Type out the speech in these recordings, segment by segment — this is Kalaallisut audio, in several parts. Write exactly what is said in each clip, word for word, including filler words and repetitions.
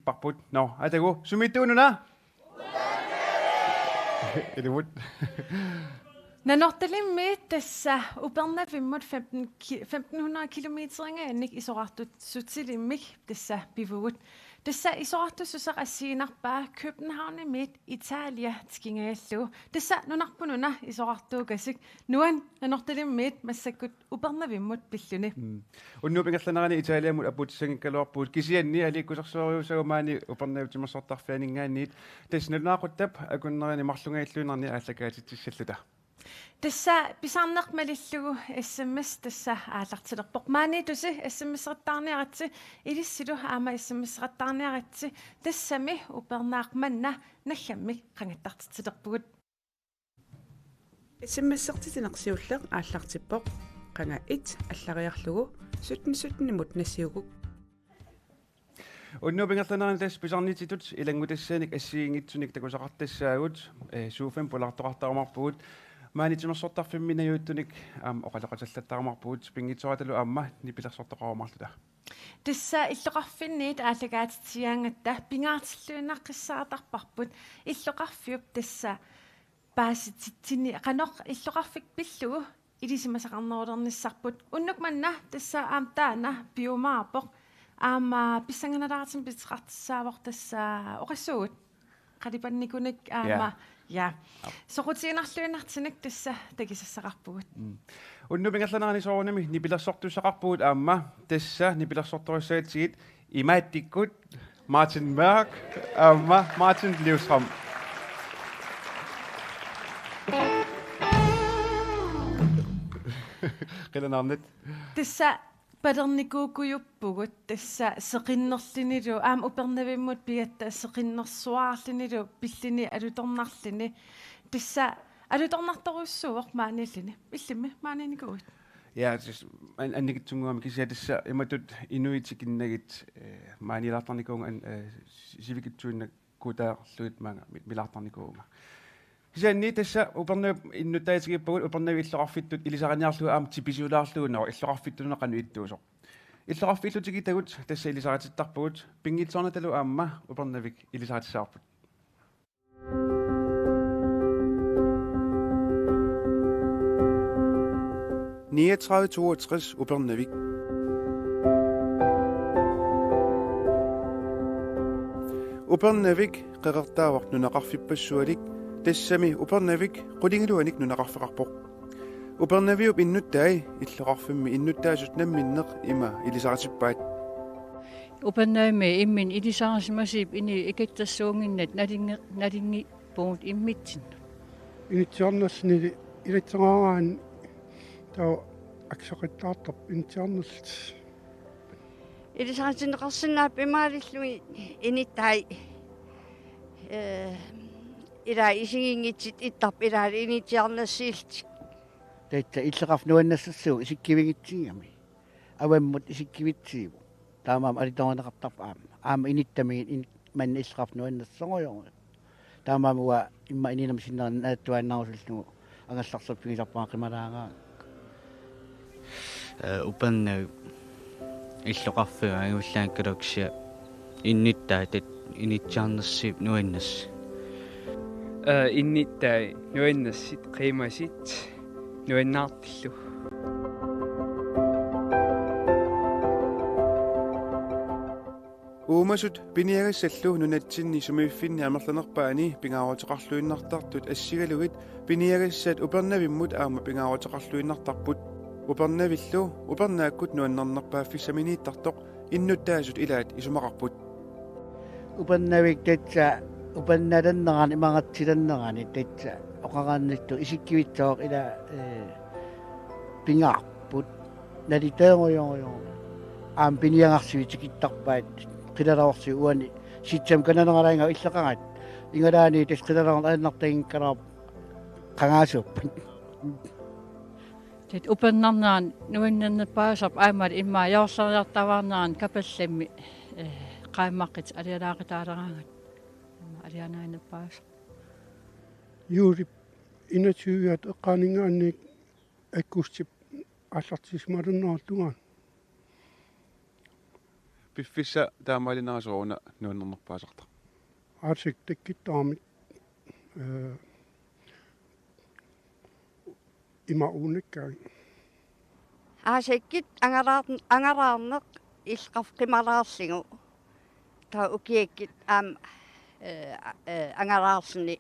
Parput. Nå, atagu, sumiittuununa? Ilumut. Nanortalimmiit tassa Upernavimmut femten ki-, femten hundrede kilometerinngaanniit isorartussutilimmik tassa pivugut. Tassa isorartussuseq assigiinnarpaa Københavnimiit Italia tikingajallugu. Tassa nunarput una isorartuukasik. Nuan Nanortalimmiit massakkut Upernavimmut pilluni. Mm. Unnuup ingerlanerani Italiamut apuutissanngikkaluarpugut, kisianni aliikkusersueriussagumaani Upernavip timersortarfianinngaanniit. Tassa nalunaaquttap akunnerini marlunngilluinnarni aallakaatitsissalluta. Tassa pisarneq malillugu S M S tassa aallartilerpoq. Maaniittusi S M S-eqattaarniaritsi, ilissilu aamma S M S-eqattaarniaritsi, tassami upernaaq manna naggammik qangattartitsilerpugut. S M S-ertitsineq siulleq aallartippoq. Qanga et allariarlugu sytten sytten-imut nassiuguk. Unnuup ingerlanerani tassa pisarnitsitut ilanngutassaanik assigiinngitsunik takusaqartassaagut, eh, suufam pulaartoqartarumaarpugut, maani timersortarfimmi najuuttunik aamma oqaloqatigilattarumaarpugut, pinngitsooratalu aamma nipilersortoqarumaarluta. Tassa illoqarfinniit aallakaatitsigaangatta pingaartilluinnaqqissaartarparput, illoqarfiup tassa paasititsinni qanoq illoqarfik pillugu ilisimasaqarnerulernissarput. Unnuk manna tassa aamma taanna piumaarpoq. Aamma pissanganalaartumik pissarsiassaasoq tassa oqassuugut. Qalipannikunik aamma. Ja. Ja. Soqutiginarluinnartunik tassa takusassaqarpugut. Mm. Unnuup ingerlanerani soorunami nipilersortussaqarpugut aamma, tassa nipilersortorissagatsigu imaattikkut Martin Mørk aamma Martin Livsram. Qilanaarnat. Tassa palernikuukujuppugut tassa seqinnerlunilu, aamma Upernavimmut pigatta seqinnersuarlunilu pilluni alutornarluni. Tassa alutornartorujussuuvoq maaniilluni. Illimmi maaniinnikuuit? Ja, tassa an-, annikitsunnguamik kisianni tassa imatut inuit tikinnagit, eh, maaniilaartarnikuuvunga an-, eh, si-, sivikitsuinnakkutaarlugit maanga mi-, milaartarnikuuvunga. Kisianni tassa Upernavip innuttaatigippagut, Upernavik illoqarfittut ilisariniarlugu aamma tipisiulaarlugu, nå, illoqarfittunut qanoq ittuusoq. Illoqarfiillu tikitagut tassa ilisaritittarpagut, pinngitsoornatalu aamma Upernavik ilisaritissavarput. Niogtredive toogtres Upernavik. Upernavik qeqertaavoq nunaqarfippassualik, tassami Upernavik qulingiluanik nunaqarfeqarpoq. Upernaviup innuttai illoqarfimmi innuttaasut namminneq ima ilisaritippaat. Upernavimmi imminut ilisarisimasut inuit ikittarsuunnginnakku nalunngi-, nalunngippugut immitsinnut. Initsiarnersinnili ilitseraraanni taava aksoqattaartarpoq initsiarnerlutik. Ilisaritinneqarsinnaapput imaalillugit inuttai, eh, ilaa isiginngitsut ittarput ilaa initsiarnersiillutik. Tassa illoqarfik nuannersorsuuvoq isikkivigitsigigamik. Avammut isikkivitsigivoq. Taamaammat alutorineqartarpoq aamma. Aamma inuttaminnut in-, manna illoqarfik nuannersorujussuuvoq. Taamaammat uanga immaqa inuunermi sinnera naatsuinnarusullugu angerlarserfigisarpara qimalaaraangakku. Eh, Upernavik illoqarfiup angullaanngikkaluarlugu kisianni innuttaat initsiarnersuup nuannersoq. Eh, inuttai nuannersut, qiimasut, nuannaartullu. Uumasut piniagassallu nunatsinni sumiiffinni amerlanerpaani pingaaruteqarluinnartartut assigalugit piniagassat Upernavimmut aamma pingaaruteqarluinnartarput. Upernavillu upernaakkut nuannernerpaaffissaminiittartoq innuttaasut ilaat isumaqarput. Upernavik tassa upernalannerani imagattilannerani tassa oqaraannattut isikkivitsoq ilaa, eh, pingaarput. Nalitoorujorujussuuvoq. Aamma piniagarsuit tikittarpaat, qilalaarsuit uani sitsam kananeralinga illeqagat. Ingalaani tassa qilalaarneq ajornartaginngikkaluarpoq qangaasuupput. Tassa upernarnerani nuannernerpaasarpoq aammalu immaqa joorleriartuaarnerani kapallammi, eh, qaammaqqit alialaaqutaaleraangat. Immaqa alianaanerpaasarpoq. Juulip enogtyve eqqaaninngaanniit aggustip aallartissimalernerata tungaanut. Piffissaq taamaalinera sooruna nuannernerpaasartoq? Aasakkut takkuttarami, ee, ima uunakkaanni. Aasakkut angalaar-, angalaarneq illit qaf-, qimalaarlugu. Taava ukiakkut aamma, ee, ee, angalaarluni,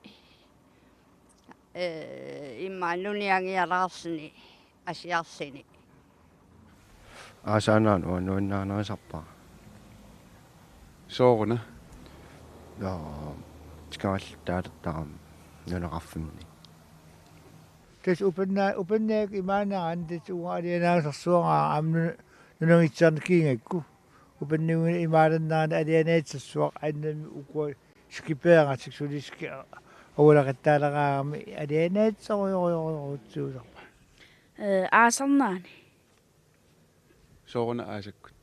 ee, immaqa nuniangialaarluni asiarluni. Aasaannaanut uanga nuannaanerisarpara. Sooruna? Naa, tikerallattaalertarami nunaqarfinni. Tassa upanna-, upannaakka imaannaanngilaq, tassa uanga alianaasarsuarara aamma nuna-, nunanngitsuarnikuugakku. Upanniunngilaq imaannaanngilaq alianaasarsuaq, annami ukua skippeeratik suli ski-, aulaqattaaleraangami alianaatsorujorujorujorujussuusarpara. Ee, aasarnaani. Sooruna aasakkut?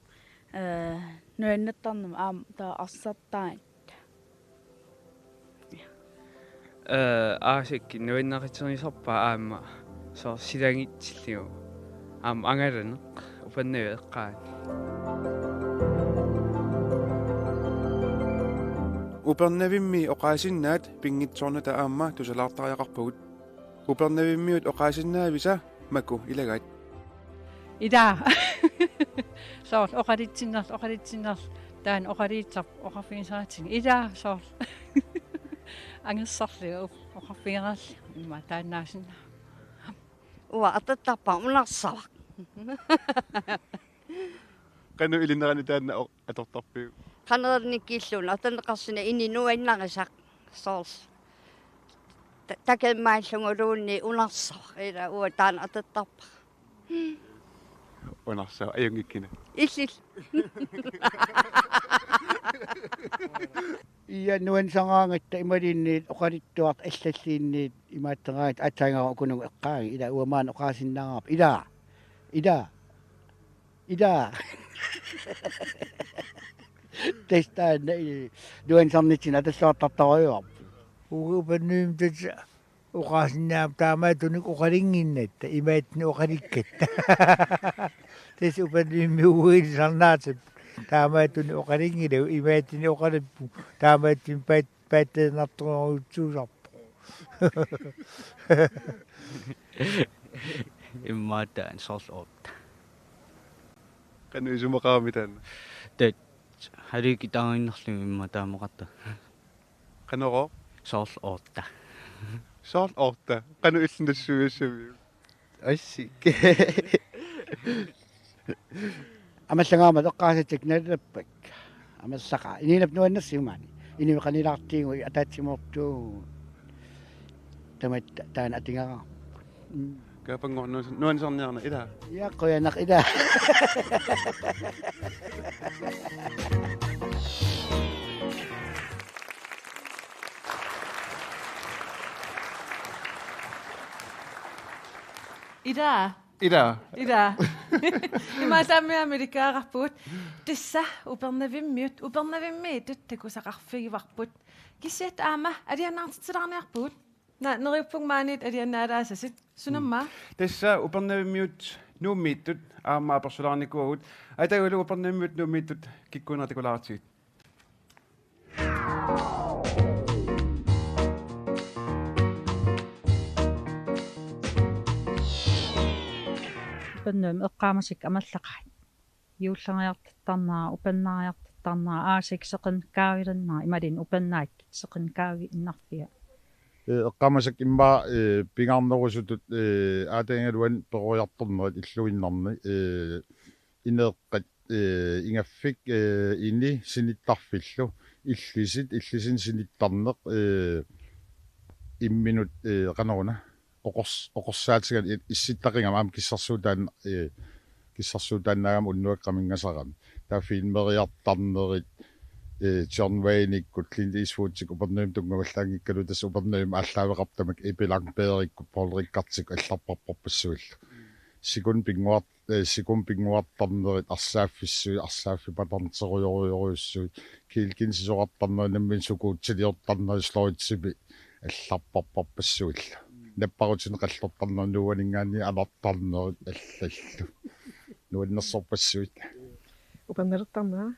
Ee, nuannertarnama aamma taava arsartaat. Ee, aasakkut nuannarisarpara aamma soorlu silagitsillugu. Aamma angalaneq Upernavimmi eqqaani. Upernavimmi oqaasinnaat pinngitsoornata aamma tusalaartariaqarpagut. Upernavimmiut oqaasinnaavisa, Maku, ilagaat? Ilaa. Soorlu oqalutsinnarluni, oqalutsinnarluni. Taanna oqaluuttarput oqarfigisaratsigu. Ilaa, soorlu. Angersarlugu oqarfigerallugu. Immaqa taannaasinnaa. Uanga atortarpara unarsavara. Qanoq ilinneranik taanna o-, atortarpiuk? Qanoq ilinnikuulluunniit atorneqarsinnaavoq, inuit nuannarisakka soorlu. Ta-, takummaallugu luunni unarsavara. Ilaa uanga taanna atortarpara. Unarsavara, ajunngikkina. Illillu. Ia nuannisaraangatta imaluunniit oqaluttuartut allalluunniit imaattaraat aatsaannguaq ukununnga eqqaagakku, ilaa uanga maanna oqaasinnaavarput. Ilaa. Ilaa. Ilaa. Tassa taanna i-, nuannisarnitsinni atorluartartorujuarput. Uagut Upernavimmi tassa oqaasinnaavoq taamaattunik oqalunnginnatta, imaattunik oqalukkatta. Tassa Upernavimmi uagut ilisarnaatip taamaattunik oqalunngilagut, imaattunik oqalupput, taamaattumik paat-, paatsuunartorujussuusarpoq. Immaqa taanna soorlu otte. Qanoq isumaqarami taanna? Tassa, haluu guitariinnarlugu immaqa taamaqarta. Qanorooq? Soorlu otte. Soorlu otte. Qanoq illit nassuiassamiuk? Assik. Amerlaqaama eqqaasatik nallerpakka. Amerlaqaat. Inuunerput nuannersuumaani. Inuit qanilaartigu ataatsimoortuugu. Tamatta taanna atugaraa. Mm. Kaapanngooq nuans-, nuannisarniarina, ilaa? Ja, qujanaq, ilaa. Ilaa. Ilaa. Ilaa. Imaattumik ilikkagaqarpugut. Tassa Upernavimmiut, Upernavimmiittut takusaqarfigivarput. Kisianni aamma alianaartitsilaarniarpugut. Naa, neriuppunga maaniittut alianaalaassasit. Sunamma? Mm. Tassa Upernavimmiut Nuummiittut aamma apersulaarnikuuagut. Atagu Upernavimmiut Nuummiittut kikkuunerat takulaaritsigit. Upernavimmi eqqaamasakkut amerlaqaat. Juulleriartortarnera, upernariartortarnera, aasakkut seqineq kaavilinnera, imaluunniit upernaakkut seqineq kaaviinnarfia. Ee, eqqaamasakkut immaqa, ee, pingaarnerusutut, ee, aatagigaluan peroriartornerit illuinnarni, ee, ineeqqat, ee, igaffik, ee, ini sinittarfillu, illisit, illisinik sinittarneq, ee, imminut, ee, qanoruna, oqors-, oqorsaatigalugu i-, issittaqigami aamma kissarsuutaan-, ee, kissarsuutaannaagami unnuakkut qaminngasarami. Taava filmeriartarnerit, ee, John Wayne-ikkut, Clint Eastwood-ikkut Upernavimmi tunngavallaanngikkaluarlugu, tassa Upernavimmi aallaaveqarput tamakku, Epi Langberg-ikkut, Paul Rickard-ikkut allarpassuillu. Sikunnut pinnguar-, ee, sikunnut pinnguartarnerit arsaaffissuit, arsaaffik paternserujorujorujussuit, Kiel Kinsisorartarnerit, nammineq skuutsiliortarnerit Sløjdtipi allarpassuillu. Napparutinik qallortarnerit, nuuaninngaanniit alartarnerit allallu. Nuannersorpassuit. Upernalertarnera.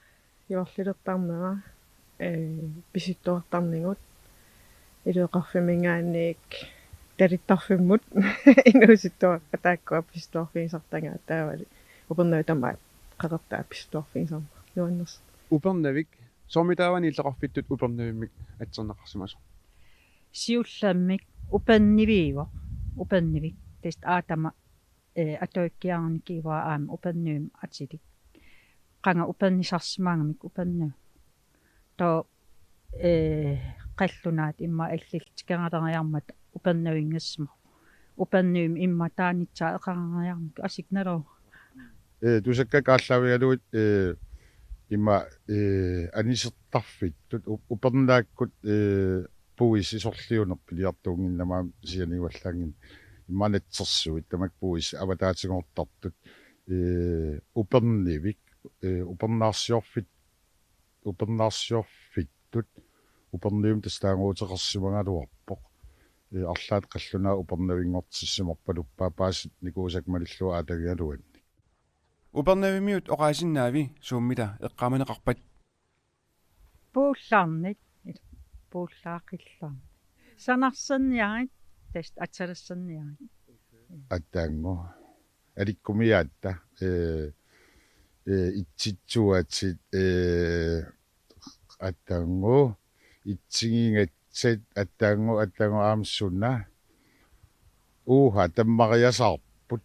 Juullilertarnera, ee, pisittuartarnigut, iluaqutaqarfimminngaanniit talittarfimmut inuusuttuaqqat taakkua pisittuarfigisartagaat taavalu Upernavik tamaat qeqertaa pisittuarfigisarneq nuannersoq. Upernavik, soormitaava illoqarfittut Upernavimmik atserneqarsimasoq? Siullermik Uperniviuvoq, Upernavik, tassa aatama, ee, atuakkiarnikuuara aamma Upernavimmi atilik. Qanga upernisarsimaagamik Upernavik. Taava, ee, qallunaat immaqa allilik tikeraariarmata Upernavinngassimavoq. Upernavimmi immaqa taanitsaa eqaariarmata asik nalor. Ee, tusakkat aallaavigalugit, ee, ima, ee, anisertarfittut, u-, upernaakkut, ee, puisi sorliunerpiliartuunnginnama sianiuallaanngin. Ima natsersuit, tamakku puisi avataatinngortartut, ee, Upernavik, ee, upernaarsiorfit-, upernaarsiorfittut, Upernavimmi tassa taaguuteqarsimagaluarpoq. Ee, arlaat qallunaat Upernavinngortissimarpaluppaat paasitinikuusakka malillugu aatagigaluannik. Upernavimmiut oqaasinnaavi suummita eqqaamaneqarpat? Puullarnik, puullaaqillarnik. Sanarserniarit, tassa atsalasserniarit. Attaanngu. Alikkumiaatta, ee, ee, itsitsuatit, ee, attaanngu, itsigigatsat, attaanngu, attaanngu aamma suna. Uha, tammariasaarput.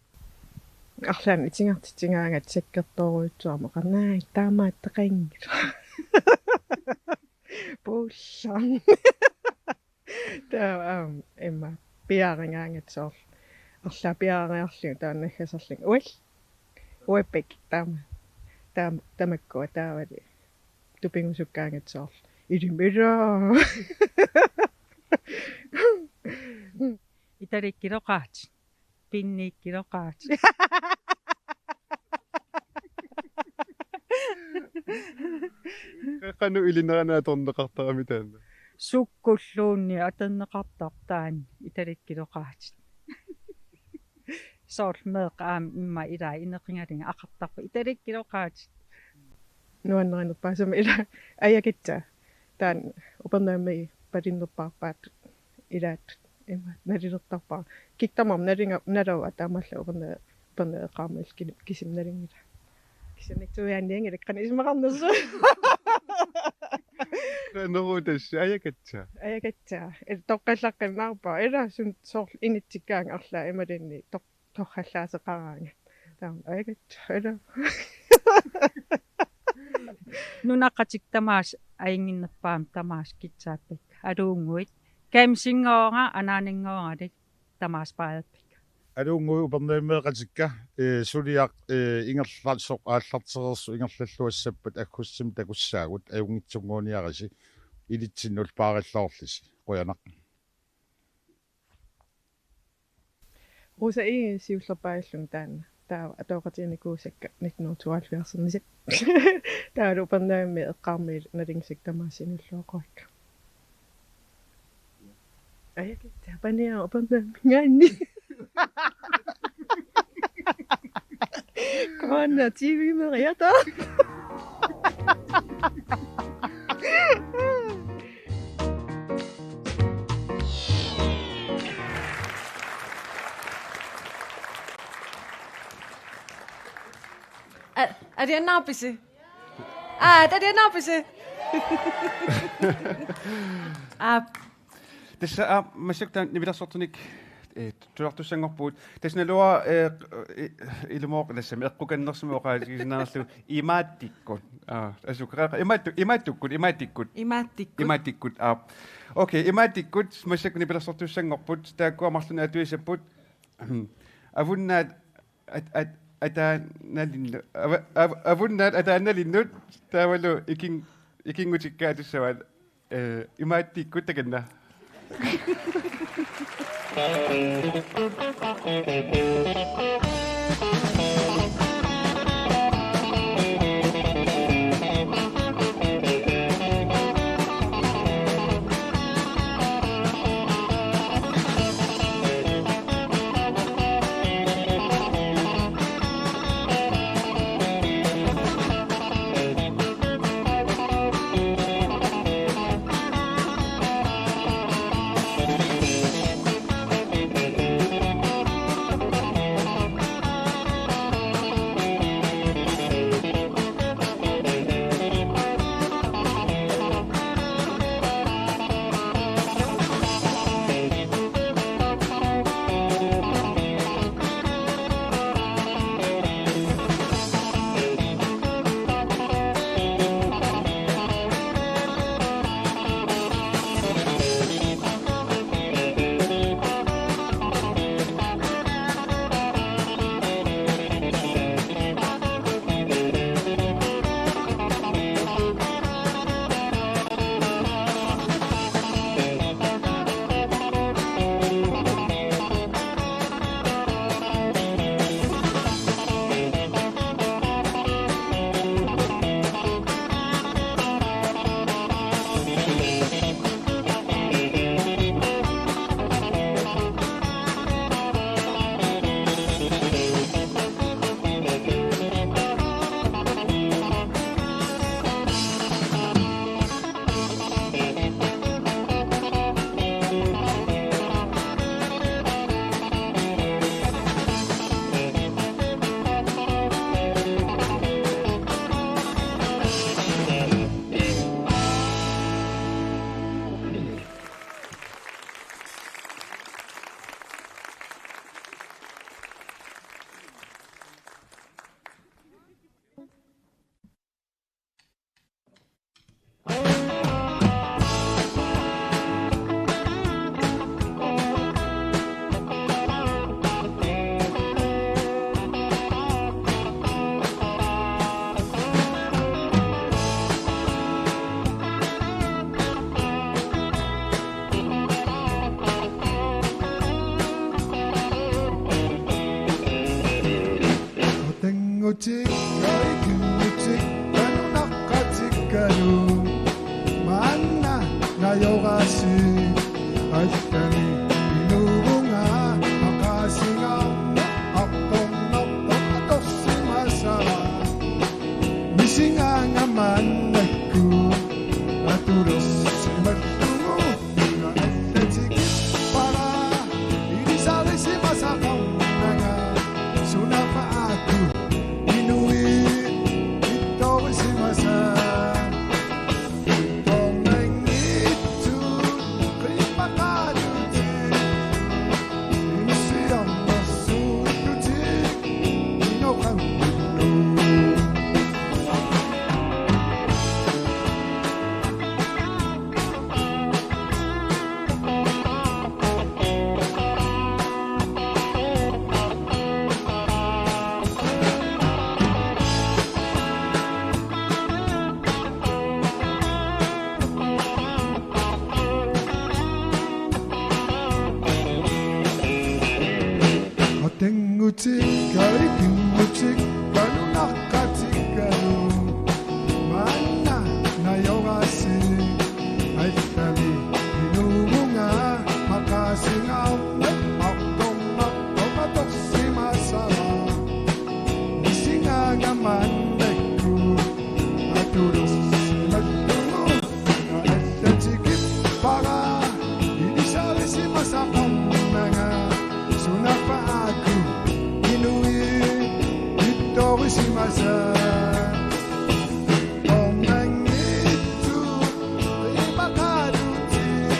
Arlaannik itigartitsigaangat sakkortoorujussuarmik oqarnaa taamaattoqanngilaq. Puullarnik. Taava aamma immaqa piareegaangat soorlu. Arlaat piareeriarlugu taava naggaserlugu. Ual. Uappik taama. Taama tamakkua taavali. Tupigusukkaangat soorlu. Ilimilaa. Italikkiloqaat. Pinniikkiloqaat. Qanoq ilinerani atorneqartarami taanna? Sukkulluunniit atorneqartarpoq taanna italikkiloqaatit. Soorlu meeqqat aamma immaqa ilaa ineqigalugit aqartarput italikkiloqaatit. Nuannarinerpaasama ilaa ajakatsaa. Taanna Upernavimmi palinnerpaarpaat ilaat ima nalilertarpara. Kikkut tamarmik nalinga nalua taamaallaat Uperna-, Upernaviup eqqaamani ki-, kisimi nalinngilaa. Kisianni tuiaannianngilaq qanoq isumaqarnersoq. Taanna tassa ajakatsaa. Ajakatsaa. Ilaa toqqallaqqinnaarpara. Ilaa suna soorlu initsikkaangat arlaat imaluunniit toq-, torrallaaseqaraangat. Taama ajakatsaa. Ilaa. Nunaqqatikka tamaasa ajunnginnerpaamik tamaasa kitsaappakka. Aluunnguit. Kamsingoora, anaananngooralik tamaasa paajappakka. Aluunnguit Upernavimmeeqatikka, ee, suliaq, ee, ingerlasoq aallartereersoq ingerlalluassappat aggustimi takussaagut, ajunngitsunnguuniarisi, ilitsinnut paarilloorlisi. Qujanaq. Rosa Egede siullerpaallunga taanna. Taava atooqatiginikuusakka nitten hundrede tooghalvfjerds-ernisat. Taavalu Upernavimmi eqqaamani nalingisakka tamaasa inulluaqquakka. Ajakatsaa paniara Upernavimminngaanniit. Corona T V-meriata. A-, alianaarpisi? Aa, alianaarpisi? Aa. Tassa, aa, massakkut taanna nipilersortunik, ee, tulartussanngorpugut. Tassa naluara, ee, i-, ilumoorpoq tassami eqqukannersimavoq oqaatigisinnaarlugu imaattikkut. Aa, asukkaqa imaattu-, imaattukkut, imaattikkut. Imaattikkut. Imaattikkut, aa. Okay, imaattikkut massakkut nipilersortussanngorput. Taakkua marlunnik atuissapput. Avunnaat at-, at-, ataanalinnu-, ava-, av-, avunnaat ataanalinnut taavalu ikin-, ikinngutikka atussavaat, ee, imaattikkut takanna. Tikkaikimmutik kanunaqqatikkalu maanna najorasi allani inuuvunga maqaasingaarneq artornartoq atorsimasara misingaanga maannakkut atulersimallugu. Una allatikippara ilisarisimasaqarnanga sunaaffa aaku inuit ittorisimasaat. Tornanngitsut qimmaqaalutik inussiarnersuullutik inoqanngillutik. Atanngutik, kaikingutik, kanunaqqatikkalu. Maanna najorasi, allani inuuvunga, maqaasingaarneq artornartoq atorsimasara. Misingaanga maannakkut atulersimallugu. Una allatikippara ilisarisimasaqarnanga sunaaffa aaku inuit ittorisimasaat. Tornanngitsut qimmaqaalutik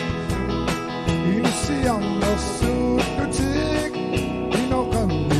inussiarnersuullutik inoqanngillutik.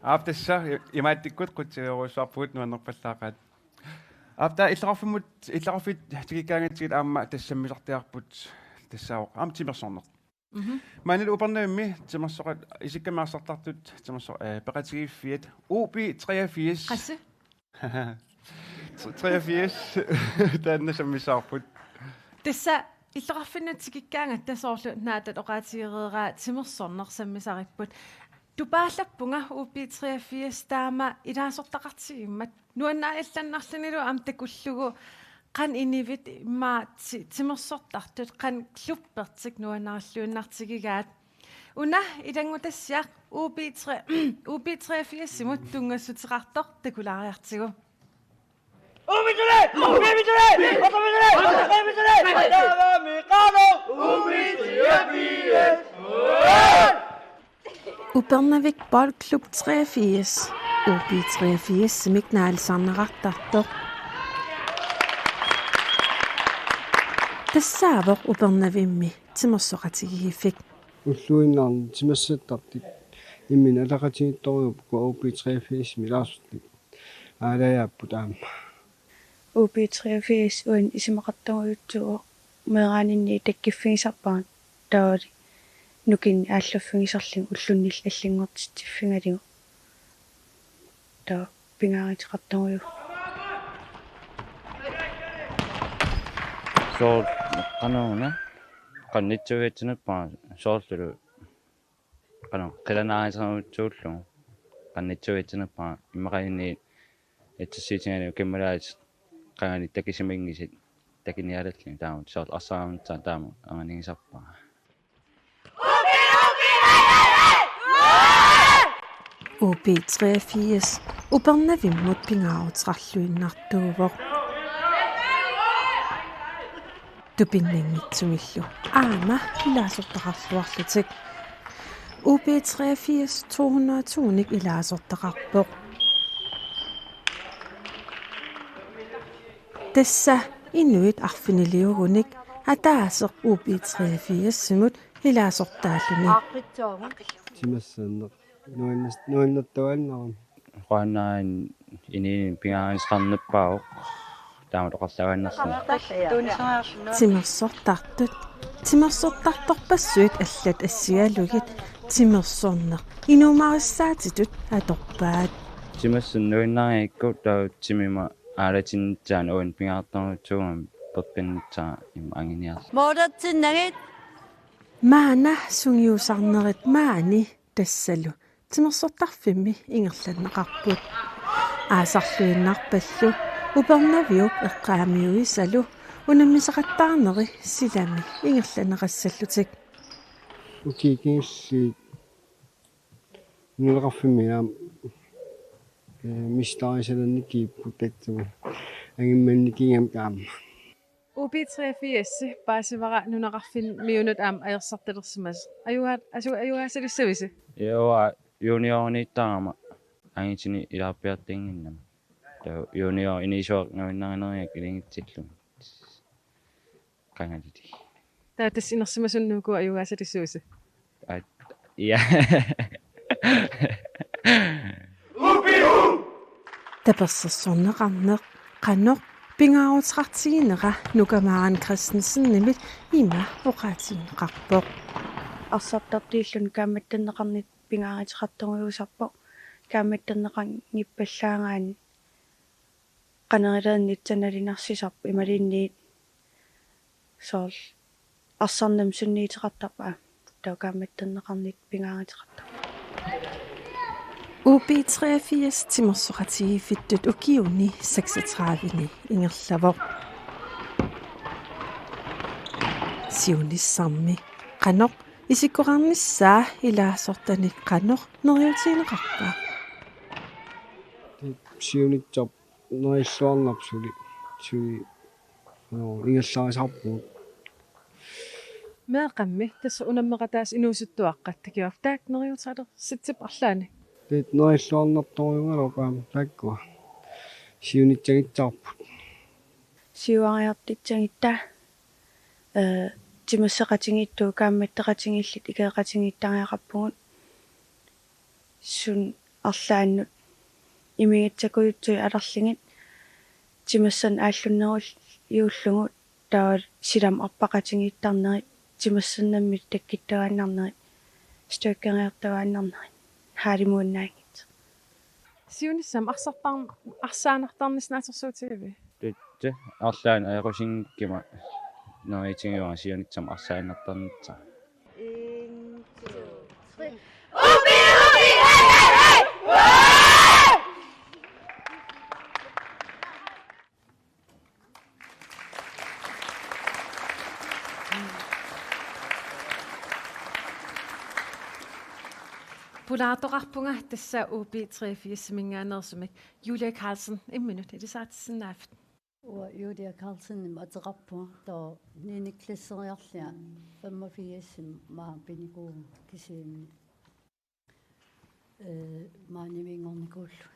Aap, tassa i-, imaattikkut qutsiorujussuarpugut, nuannerpallaaqaat. Aap, taava illoqarfimmut, illoqarfiit tikikkaangatsigit aamma tassa sammisartagarput tassaavoq aamma timersorneq. Mhm. Maanilu Upernavimmi timersoqat-, isikkamik arsartartut timerso-, eh, peqatigiiffiat U B treogfirs. Qassi? Treogfirs. Taanna sammissavarput. Tassa illoqarfinnut tikikkaangatta soorlu Naataat oqaatigereeraa timersorneq sammisaripput. Tupaallappunga U B treogfirs taama ilaasortaqartigimmat. Nuannarillannarlunilu aamma takullugu qanoq inivit immaqa ti-, timersortartut, qanoq klubbertik nuannarilluinnartigigaat. Una ilanngutassiaq U B tre-, U B treogfirsimut tunngassuteqartoq takulaariartigu. Upernavik Boldklub treogfirs. U B treogfirsimik naalisarneqartartoq. Tassaavoq Upernavimmi timersoqatigiiffik. Ulluinnarni timersortartut imminnut ataqatigiittorujuupput U B treogfirsimi ilaasortat aalajaapput aamma. U B treogfirs uani isumaqartorujussuuvoq, meeraaninni takkuffigisarpara taavalu nukinnik aallaffigisarlunga ullunnillu allanngortitsiffigalugu. Taava pingaaruteqartorujuuvoq. Soorlu qanoq una, qanitsuiatsinerpara soorlulu, qanoq qilanaarisaruutsuullugu, qanitsuiatsinerpara immaqaluunniit itsassiitigalugu kimmalaat qangali takisimanngitsut takiniarallugu, taama soorlu arsaarunnitsaa taama anganigisarpara. U B treogfirs Upernavimmut pingaaruteqarluinnartuuvoq. Tupinnanngitsumillu aamma ilaasortaqarluarlutik. U B treogfirs to hundrede to-nik ilaasortaqarpoq. Tassa inuit arfiniliugunik ataaseq U B treogfirs-imut ilaasortaalluni. Timersorneq. Nuannas-, nuannertuaannarami. Quannain ininin pingaaruteqarnerpaavoq. Taama toqorluinnarluni. Timersortartut. Timersortartorpassuit allat assigalugit timersorneq inuumarissaatitut atorpaat. Timersorneq nuannarigukku taava timima aalatinnitsaanut uani pingaartorujussuugami peqqinnitsaa ima anginiarlugu. Moodertinnagit. Maanna sungiusarnerit maani tassalu timersortarfimmi ingerlanneqarput. Aasarluinnarpallu Upernaviup eqqaamiuisalu unammisaqattaarneri silami ingerlanneqassallutik. Ukiut kingulliit nunaqarfimmi aamma, ee, mestarisalannikiipput tassami angimmannikigamik aamma. U B treogfirs paasivara nunaqarfimmiunut aamma ajorsartalersimasoq. Ajugaa-, asu-, ajugaasalissavisi? Joo, junioriniittarama angitinik ilaarpiartinnginnama. Taava junior inuusuaq nuannarineq ilagitsillugu. Qangalili. Taava tassa inersimasunnuku ajugaasalissavisi? At-, ja. Tapersersorneqarneq qanoq pingaaruteqartiginera Nuka Maren Christensenimit ima oqaatigineqarpoq. Arsartartuulluni kaammattorneqarnit pingaaruteqartorujussuusarpoq. Kaammattorneqanngippallaagaanni qanoq iliornitsinni nalunaarsisarpoq imaluunniit soorlu arsarnermut sunniuteqartarpoq, taava kaammattorneqarnit pingaaruteqartarpoq. U B treogfirs timersoqatigiiffittut ukiuni seksogtredive-ni ingerlavoq. Siunissami qanoq isikkoqarnissaa ilaasortanik qanoq neriuutigineqarpa? Siunissaq nerilluarnarpoq suli, suli, no, ingerlarisarpugut. Meeqqammi tassa unammeqataasut inuusuttuaqqat takuakka, taakku neriuutigilersitsippat arlaannik? Taava nerilluarnartorujuugaluarput aamma taakkua. Siunissanngissaarput. Siuariartussanngitta, ee, timersoqatigiittut kaammattoqatigiillutik ikeeqatigiittariaqarpugut. Suut arlaannut imigissakujussuit atorlugit timersorneq aallunnerujuullugu taava silamut arpaqatigiittarnerit, timersornermik takkuttuaannarnerit, styrkeriartuaannarnerit, haalimuunnaanngit. Siunissami arsartar-, arsaannartarnissaq naatsorsuutigiviuk? Tassa arlaannik ajoqusinngikkuma neriuutigaara siunissami arsaannartarnissaa. En, to, tre. Pulaartoqarpunga tassa U B treogfirs-iminngaanneersumik Julia Carlsen, imminut ilisaritissinnaavat. Uanga Julia Carlsenimik ateqarpunga, taava niende klasseriarlunga femogfirsimi maanga pinikuuvunga kisianni, ee, maaniivinngornikuullunga.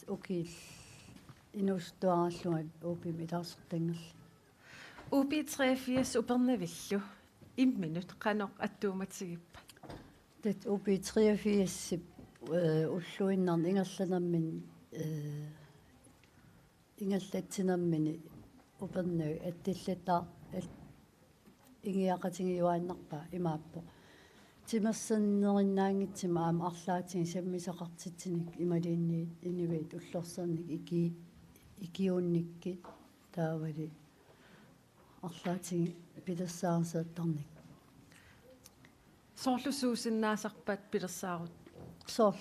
Ukiut inuusuttuaraallunga U B-mi ilaasortanngorlunga. U B treogfirs Upernavillu imminut qanoq attuumatigippat? Taava U B treogfirsip, ee, ulluinnarni ingerlanermini, ee, ingerlatsinermini Upernavik attullattaar-, at-, ingiaqatigiuaannarpaa imaappoq: timersornerinnaanngitsumik aamma arlaatigut sammisaqartitsineq imaluunniit inuit ullorsiorneq iki-, ikiuunnikkit taavali arlaatigut pilersaarusiortarnikut. Soorlu suusinnaasarpat pilersaarut? Soorlu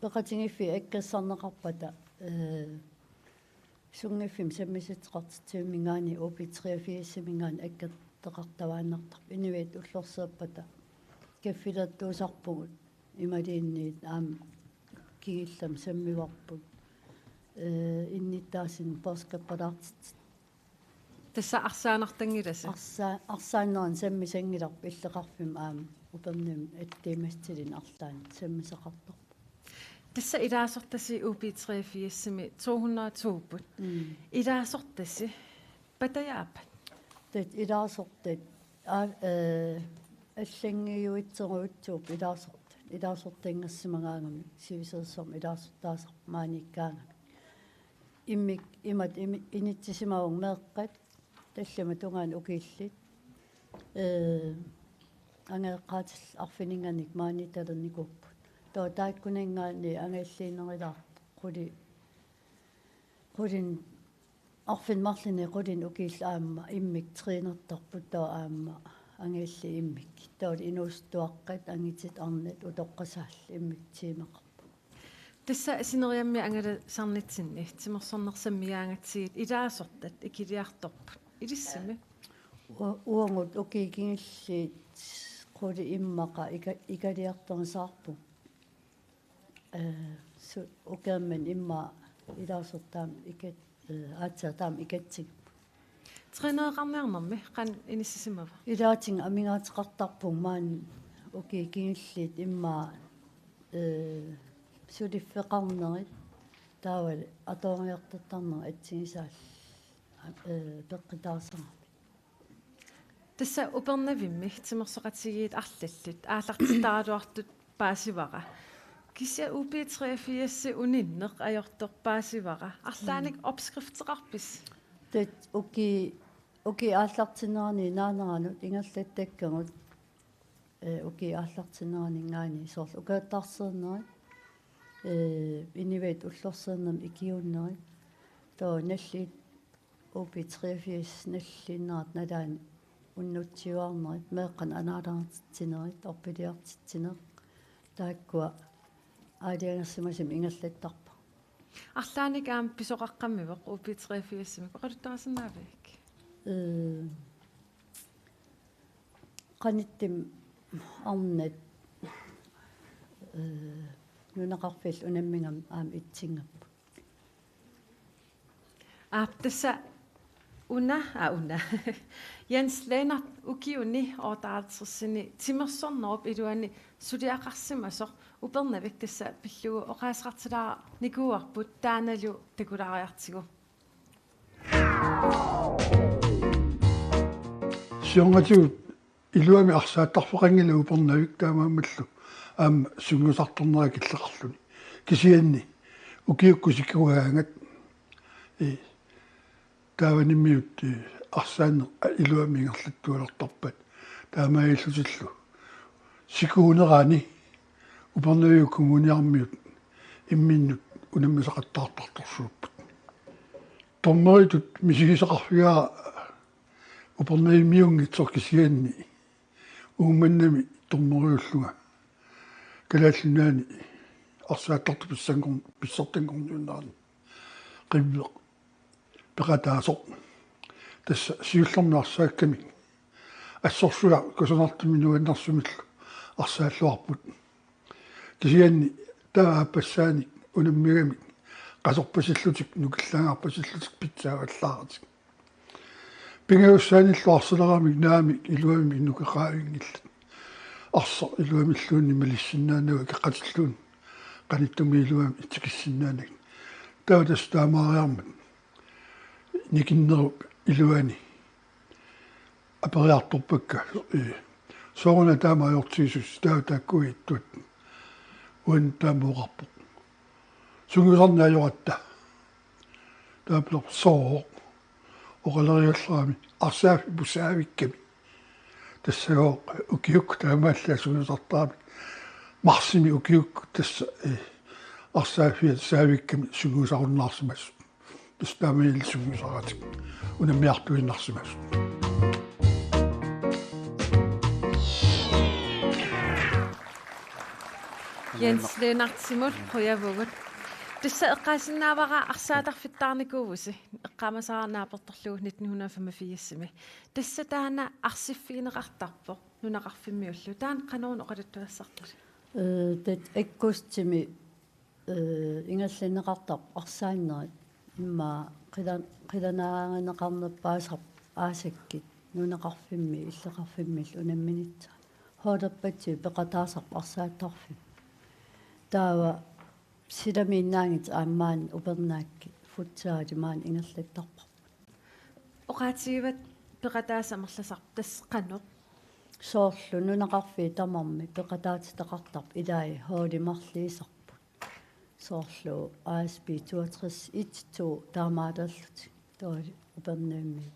peqatigiiffiit akkassarneqarpata, ee, sunngiffimmi sammisitseqartitsivimminngaanniit U B treogfirsiminngaanniit akkerteqartavaannartarpoq. Inuit ullorsiorpata kaffilertuusarpugut imaluunniit aamma kingullermik sammivarput, ee, innuttaasunut poorskippallaartitsisut. Tassa arsaannartanngilasi? Arsa-, arsaannerani sammisanngilarput, illoqarfimmi aamma Upernavimmi attuumassutillit arlaanni sammisaqartarput. Tassa ilaasortasi U B treogfirsimi to hundrede og to-put. Mm. Ilaasortasi patajaappat? Tassa ilaasortat, aa, ee, allannguutsiarujussuupput ilaasortat. Ilaasortanngorsimagaangamik sivisoorsuarmi ilaasortaasarput maaniikkaangamik. Immik, imatut imi-, inissisimavunga meeqqat, tallimat tungaanut ukiullit, ee, angajoqqaatillit arfininnganik maaniittalernikuupput. Taava taakkunanngaanniit angajulliunerulaartoq quli-, qulinik, arfineq-marlunnik qulinik ukiullit aamma immikkut trænertarput, taava aamma angajulliit immikkut. Taavalu inuusuttuaqqat, angutit, arnat, utoqqasaallu immikkut tiimaqarput. Tassa sineriammi angalasarnitsinni timersorneq sammigaangatsigit ilaasortat ikiliartorput ilissimi? U-, uagut ukiut kingulliit qulit immaqa ika-, ikiliartorniartarput. Ee, su-, ukiormanna immaqa ilaasortat aamma ikat-, ee, aatsaat taama ikatsigit. Trænereqarniarnermi qanoq inissisimava? Ilaatigut amigaateqartarpugut maani ukiut kingulliit immaqa, ee, suliffeqarnerit taavalu atooriartortarnerit assigisaallu, ee, peqqutaasarami. Tassa Upernavimmi timersoqatigiit arlallit aallartittaraluartut paasivara. Kisianni U B treogfirs uninneq ajortoq paasivara. Arlaannik, mm, opskrifteqarpisi? Tassa uki-, ukiup aallartinnerani naaneranut ingerlattakkagut, ee, ukiup aallartinneraninngaanniit soorlu ukiortarsiornerit, ee, inuit ullorsiornermi ikiuunnerit, taava nalliuttut U B treogfirs nalliunnerata nalaani unnutsiuarnerit, meeqqanik anaalaartitsinerit, orpiliartitsineq, taakkua aalajangersimasumik ingerlattarpakka. Arlaannik aamma pisoqaqqammivoq U B treogfirsimi, oqaluttuarisinnaaviuk? Ee, qanittumi arnat, ee, nunaqarfillu unammigami aamma itsinngorput. Aap, tassa una, aa, una. Jens Lennert, ukiuni otteoghalvtredsini timersornerup iluani suliaqarsimasoq Upernavik tassa pillugu oqaaseqartulaarnikuuarput, taannalu takulaariartigu. Siornatigut iluamik arsaattarfeqanngilaq Upernavik, taamaammallu aamma sungiusartarnera killeqarluni. Kisianni ukiukkut sikugaangat, ee, taavanimmiut, ee, arsaanneq iluamik ingerlattualertarpat, taamaalillutillu sikuunerani Upernaviup Kommuniarmiut imminnut unammisaqattaartartorsuupput. Dommeritut misigisaqarfigaara Upernavimmiunngitsoq, kisianni Uummannami dommeriullunga Kalaallit Nunaanni arsaattartut pissanngor-, pissartanngorniunnerani Qivveq peqataasoq. Tassa siullermik arsaakkamik assorsuaq kusanartumik nuannersumillu arsaalluarput. Kisianni taava aappassaanik unammigamik qasorpasillutik, nukillaangarpasillutik pitsaavallaaratik. Pingajussaanillu arsileramik naamik iluamik nukeqaavinngillat. Arsaq iluamilluunniit malissinnaanagu akeqatilluunniit qanittumi iluamik tikissinnaanagit. Taava tassa taamaariarmat nikinnerup iluani aperiartorpakka, ee, sooruna taama ajortigisussi, taava taakkua ittuat uannut taama oqarpoq: Sungiusarneq ajoratta. Taava pilerpoq: Sooq? Oqaleriallarami: Arsaaffipput saavikkami. Tassagooq ukiukkut taamaallaat sungiusartaramik. Marsimi ukiukkut tassa, ee, arsaaffiat saavikkami sungiusarunnaarsimasut. Tassa taamaalillutik sungiusaratik unammiartuinnarsimasut. Jens Lennartsimut qujavugut. Tassa eqqaasinnaavara arsaatarfittaarnikuuvusi, eqqaamasara naapertorlugu nitten hundrede og femogfirsimi. Tassa taanna arsiffigineqartarpoq nunaqarfimmiullu. Taanna qanoruna oqaluttuassartasi? Øh, det aggustimi, øh, ingerlanneqartarpoq arsaannerit. Immaqa qilan-, qilanaarineqarnerpaasarpoq aasakkut nunaqarfimmi illoqarfimmillu unamminissaq. Holderbattiup peqataasarpoq arsaattarfimmi. Taava silamiinnaanngitsut aamma maani upernaakkut, futsaali maani ingerlattarparput. Oqaatigivat peqataasut amerlasarput, tassa qanoq? Soorlu nunaqarfiit tamarmik peqataatitaqartarput, ilai holdit marluusarput. Soorlu A S B toogtres et to taamaalerlutik. Taava upernavimmik.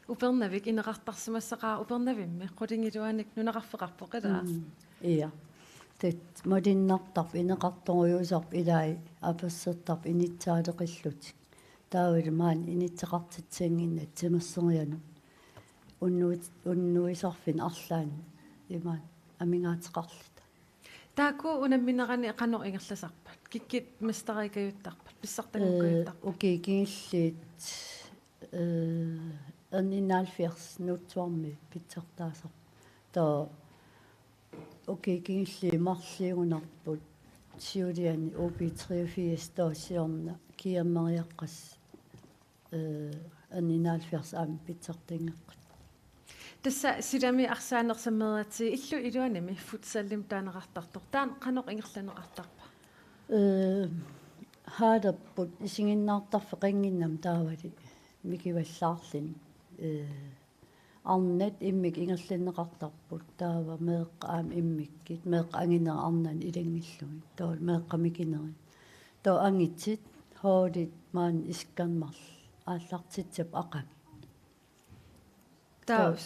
Upernavik ineqartarsimassaqaaq, Upernavimmi qulingiluanik nunaqarfeqarpoq, ilaa? Mm, ja. Tassa malunnartarpoq, ineqartorujussuusarpoq, ilai apersortarput inissaaleqillutik. Taavalu maani inisseqartitsiannginnami timersorianut. Unnuit-, unnuisarfinni arlaanni imaat amigaateqarluta. Taakku unamminerani qanoq ingerlasarpat? Kikkut mesterikajuttarpat, øh, pissartanngukajuttarpat? Ukiut kingulliit, øh, R nioghalvfjerds Nuussuarmi pitsartaasarpoq. Taava ukiut kingulliit marluugunarput siuliani U B treogfirs, taava siorna kiammeriaqqas, øh, R nioghalvfjerds aamma pitsartanngeqqissaaq. Tassa silami arsaaneq sammereeratsigit, illup iluanimi futsalimik taaneqartartoq. Taanna qanoq ingerlanneqartarpa? Øh, holderput isiginnaartarfeqannginnami taavali mikivallaarluni. Øh, arnat immikkut ingerlanneqartarput, taava meeqqat aamma immikkut, meeqqat anginerat arnanut ilanngullugu. Taava meeqqat mikinerat. Taava angitigut holdit maani isikkamik marluk aallartitsisarput aqagu. Taava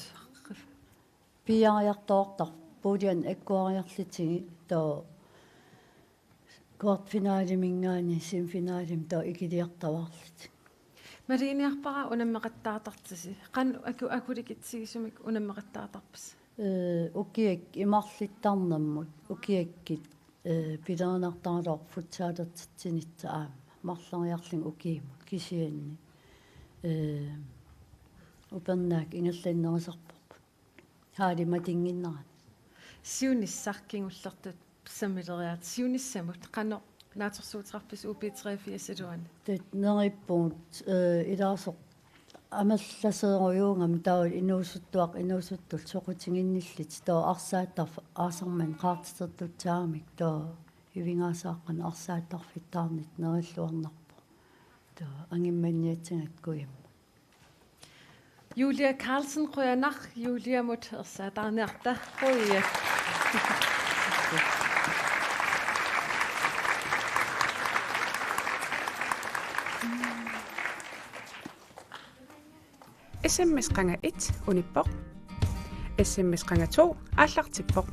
piiariartortarput, pulje agguariarlutigit, taava kvartfinaleminngaanniit semifinalimut taava ikiliartuaarlutik. Maluginiarpara unammeqattaartartusi. Qanoq aku-, akulikitsigisumik unammeqattaartarpisi? Øh, ukiakkut imarluttarnermut, ukiakkut, øh, pilerinartaraluarpoq futsalertitsinissaq aamma. Marloriarlunga ukiumut kisianni, øh, upernaakkut ingerlannerusarparput. Holdi matunnginnerani. Siunissaq kingullertut sammileriarlugu, siunissamut qanoq naatsorsuuteqarpisi U B treogfirs iluani? Tassa neriuppugut, øh, ilaasortat amerlasoorujussuugami, taava inuusuttuaqqat inuusuttullu soqutiginnillutik, taava arsaattarfik aasaq manna qaartitertussaagamikku, taava hivingaasaqqanik arsaattarfittaarnittoq nerilluarnarpoq. Taava angimmanniassagatta kujammut. Julia Carlsen, qujanaq Juliamut ersaataarniarta. Qujanaq. S M S qanga et unippoq. S M S qanga to aallartippoq.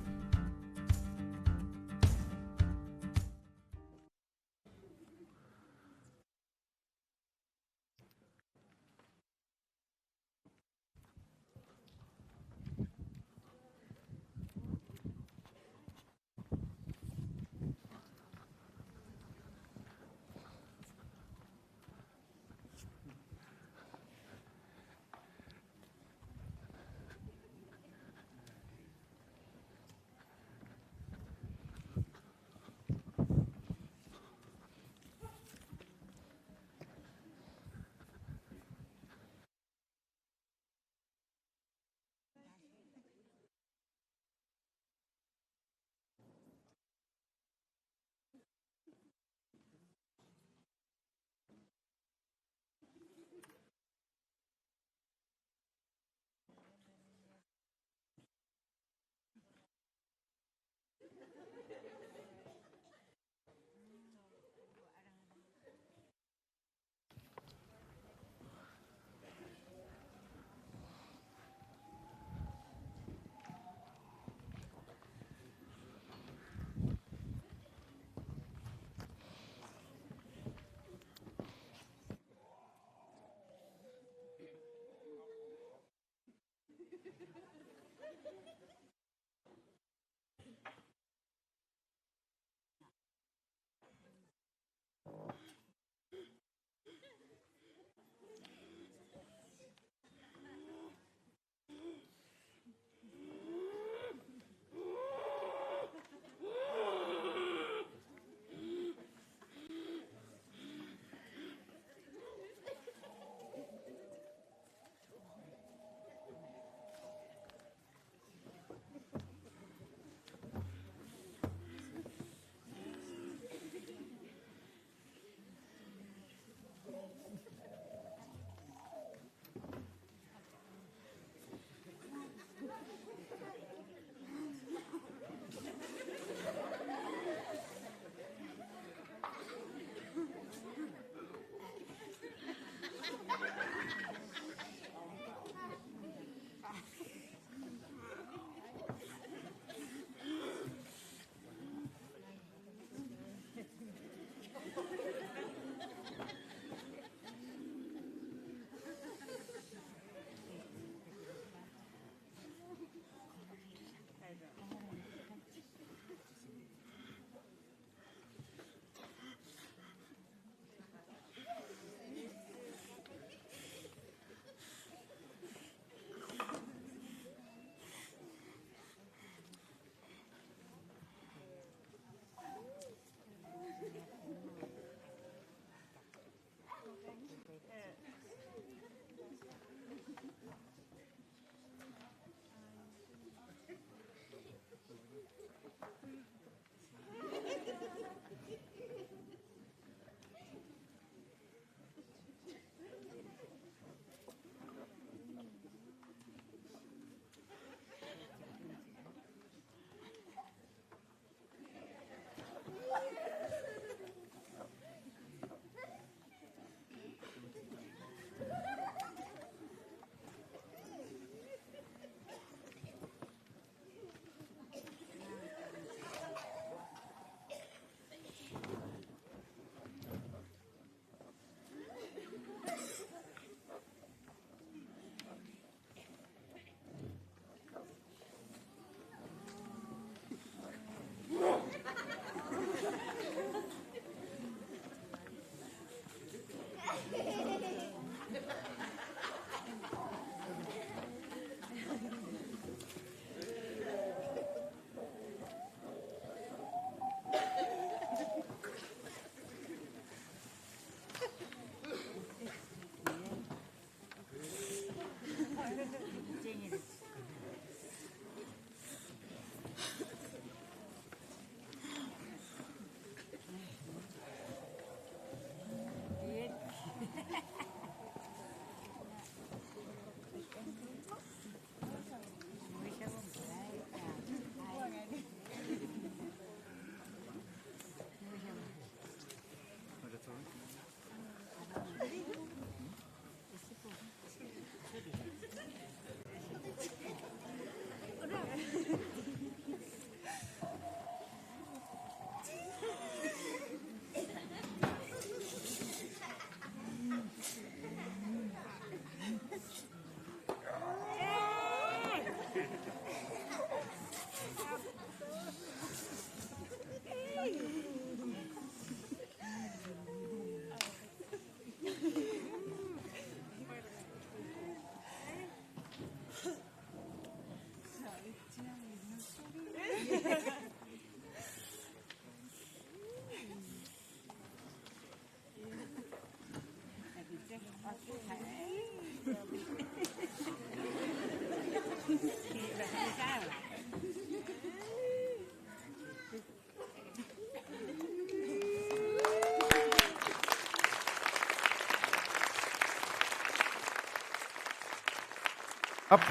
Aap,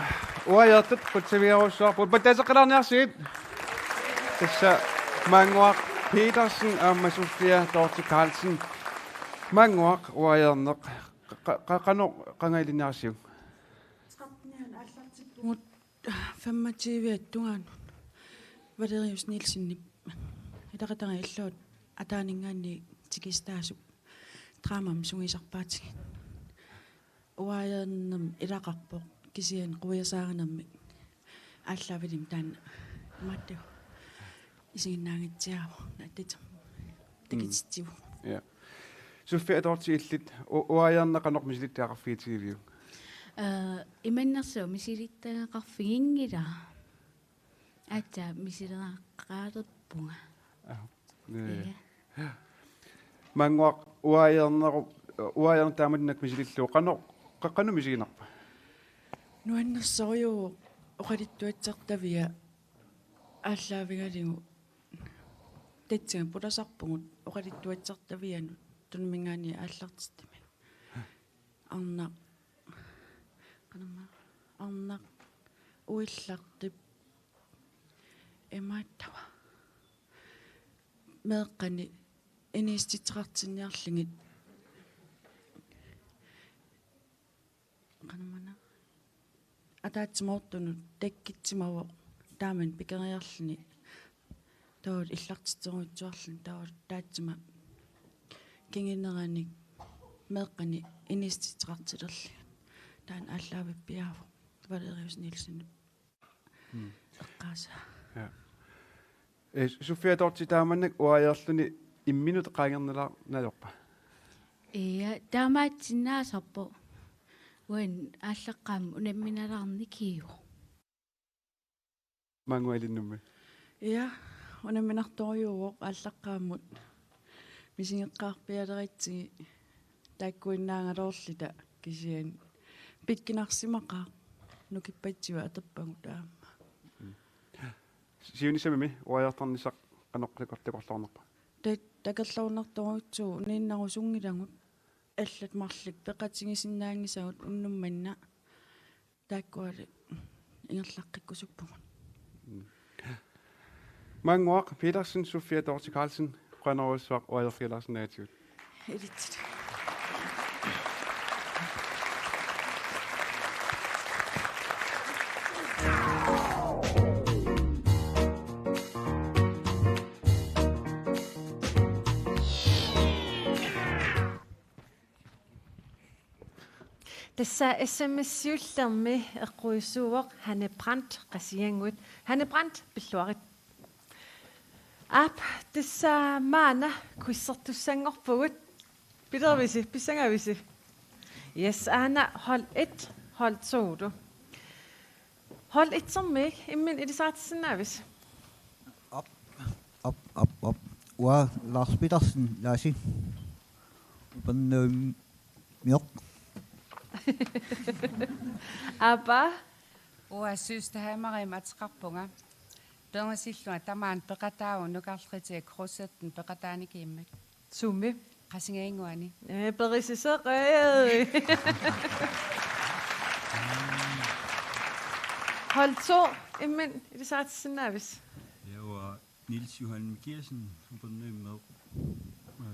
uajartut qutsavigerussuarput, pattaaseqqilaarniarsigit. Tassa Maannguaq Petersen aamma Sofia Dorthe Carlsen. Maannguaq, uajarneq, qa-, qa-, qanoq qanga ilinniarsiuk? Femogtyve tungaanut. Valerius Nielsenip ilaqutariit illuat ataaninngaanniit tikisitaasup dramamik sungiusarpaatigiit. Uajarnermik ilaqarpoq, kisianni quiasaarinermik aallaavilimmi taanna imaattoq isiginnaagatsiarpoq, naatsutamik takutitsivoq. Ja. Sofia Dorthe, illit u-, uajarneq qanoq misilittagaqarfigitigiviuk? Eh, imannersuaq misilittagaqarfiginngilara. Aatsaat misileraqalerpunga. Aa, nee. Ja. Maannguaq, uajarneru-, uajarneq taamannak misilillugu qanoq, qa-, qanoq misiginarpa? Nuannersorujuuvoq oqaluttuassartavia aallaavigalugu. Tassani pulasarpugut oqaluttuassartavianut tunumminngaanniit aallartittamik. Arnaq, qanormaa, arnaq uillartip imaattava. Meeqqani inuussutissaqartinniarlugit. Qanormaana. Ataatsimoortunut takkutsimavoq taamani pikeriarluni. Taava illartitserujussuarluni taava taassuma kinguneranik meeqqani inuussutissaqartilerlugit. Taanna aallaavippiaavoq Valerius Nielsenip. Mm. Eqqaasaa. Ja. Eh, Sofia Dorthe, taamannak uajarluni imminut qaangernilaarneq ajorpa? Ja, taamaatsinnaasarpoq. Uani aallaqqaammut unamminalaarnikiuvoq. Maannguaq, ilinnummi? Ja, unamminartorujuuvoq aallaqqaammut. Misigeqqaarpialeritsigit taakkuinnaagaluarluta, kisianni pikkunarsimaqaaq, nukippassua atorpagut aamma. Mm. Siunissami uajartarnissaq qanoq takor-, takorloornerpa? Ta-, takorloornartorujussuuvoq, uniinnarusunngilagut, allat marluk peqatigisinnaanngisagut unnuk manna. Taakkualu ingerlaqqikkusuppugut. Mm. Maannguaq Petersen, Sofia Dorthe Carlsen, qujanarujussuaq uajarfigilaarsinnaagatsigut. Ilitsersuut. Tassa S M S siullermi eqquissuuvoq Hanne Brandt Qasigiannguit. Hanne Brandt, pilluarit. Aap, tassa maanna quizertussanngorpugut. Pilervisi, pissangavisi? Yes, aana hold et, hold to-lu. Hold et-ermiit imminut ilisaritissinnaavisi? Op, op, op, op. Uanga Lars Petersen, Laasi. Upernavimmi-, mioq. Aapa? Uanga Søsterheimerimik ateqarpunga. Peernisillunga tamaani peqataavoq nukarleritiga Krusetten peqataanikimmik. Sumi? Qasigiannguani. Ee, perisiseqai. Hold to, imminut ilisaritissinnaavisi? Ja, uanga Niels Johan Mikiassen, Upernavimmeeq, øh,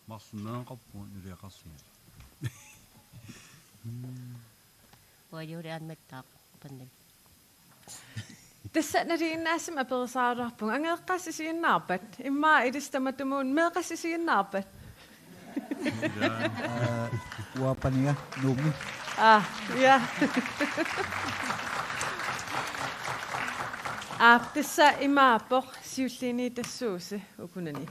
marlunneeqarpunga nuliaqarlunga. Uajuuli annattaaq Upernavik. Tassa nalinginnaasumik aperisaraluarpunga. Angajoqqaasi isiginnaarpat? Immaqa ilissi tamatumuuna meeqqasi isiginnaarpat? Aa, uanga paniga Nuummi. Aa, ja. Aap, tassa imaappoq siulliini tassuusi ukunani.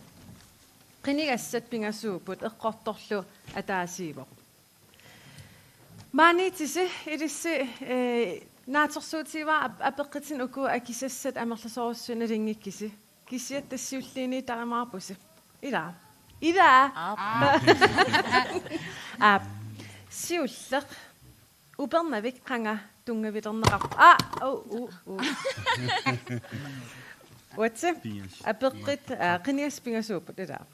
Qinigassat pingasuupput, eqqortorlu ataasiivoq. Maaniittusi ilissi, eh, naatsorsuutigivara ap-, apeqqutinik uku akisassat amerlasoorujussuit nalunngikkussi. Kisianni tassa siulliini taamaappusi. Ilaa. Ilaa. Aap. Aap. Siulleq. Upernavik qanga tunngavilerneqarpa? Aa, u, u, u. Uatsi. Pingas. Apeqqut, aa, qinigassat pingasuupput, ilaa.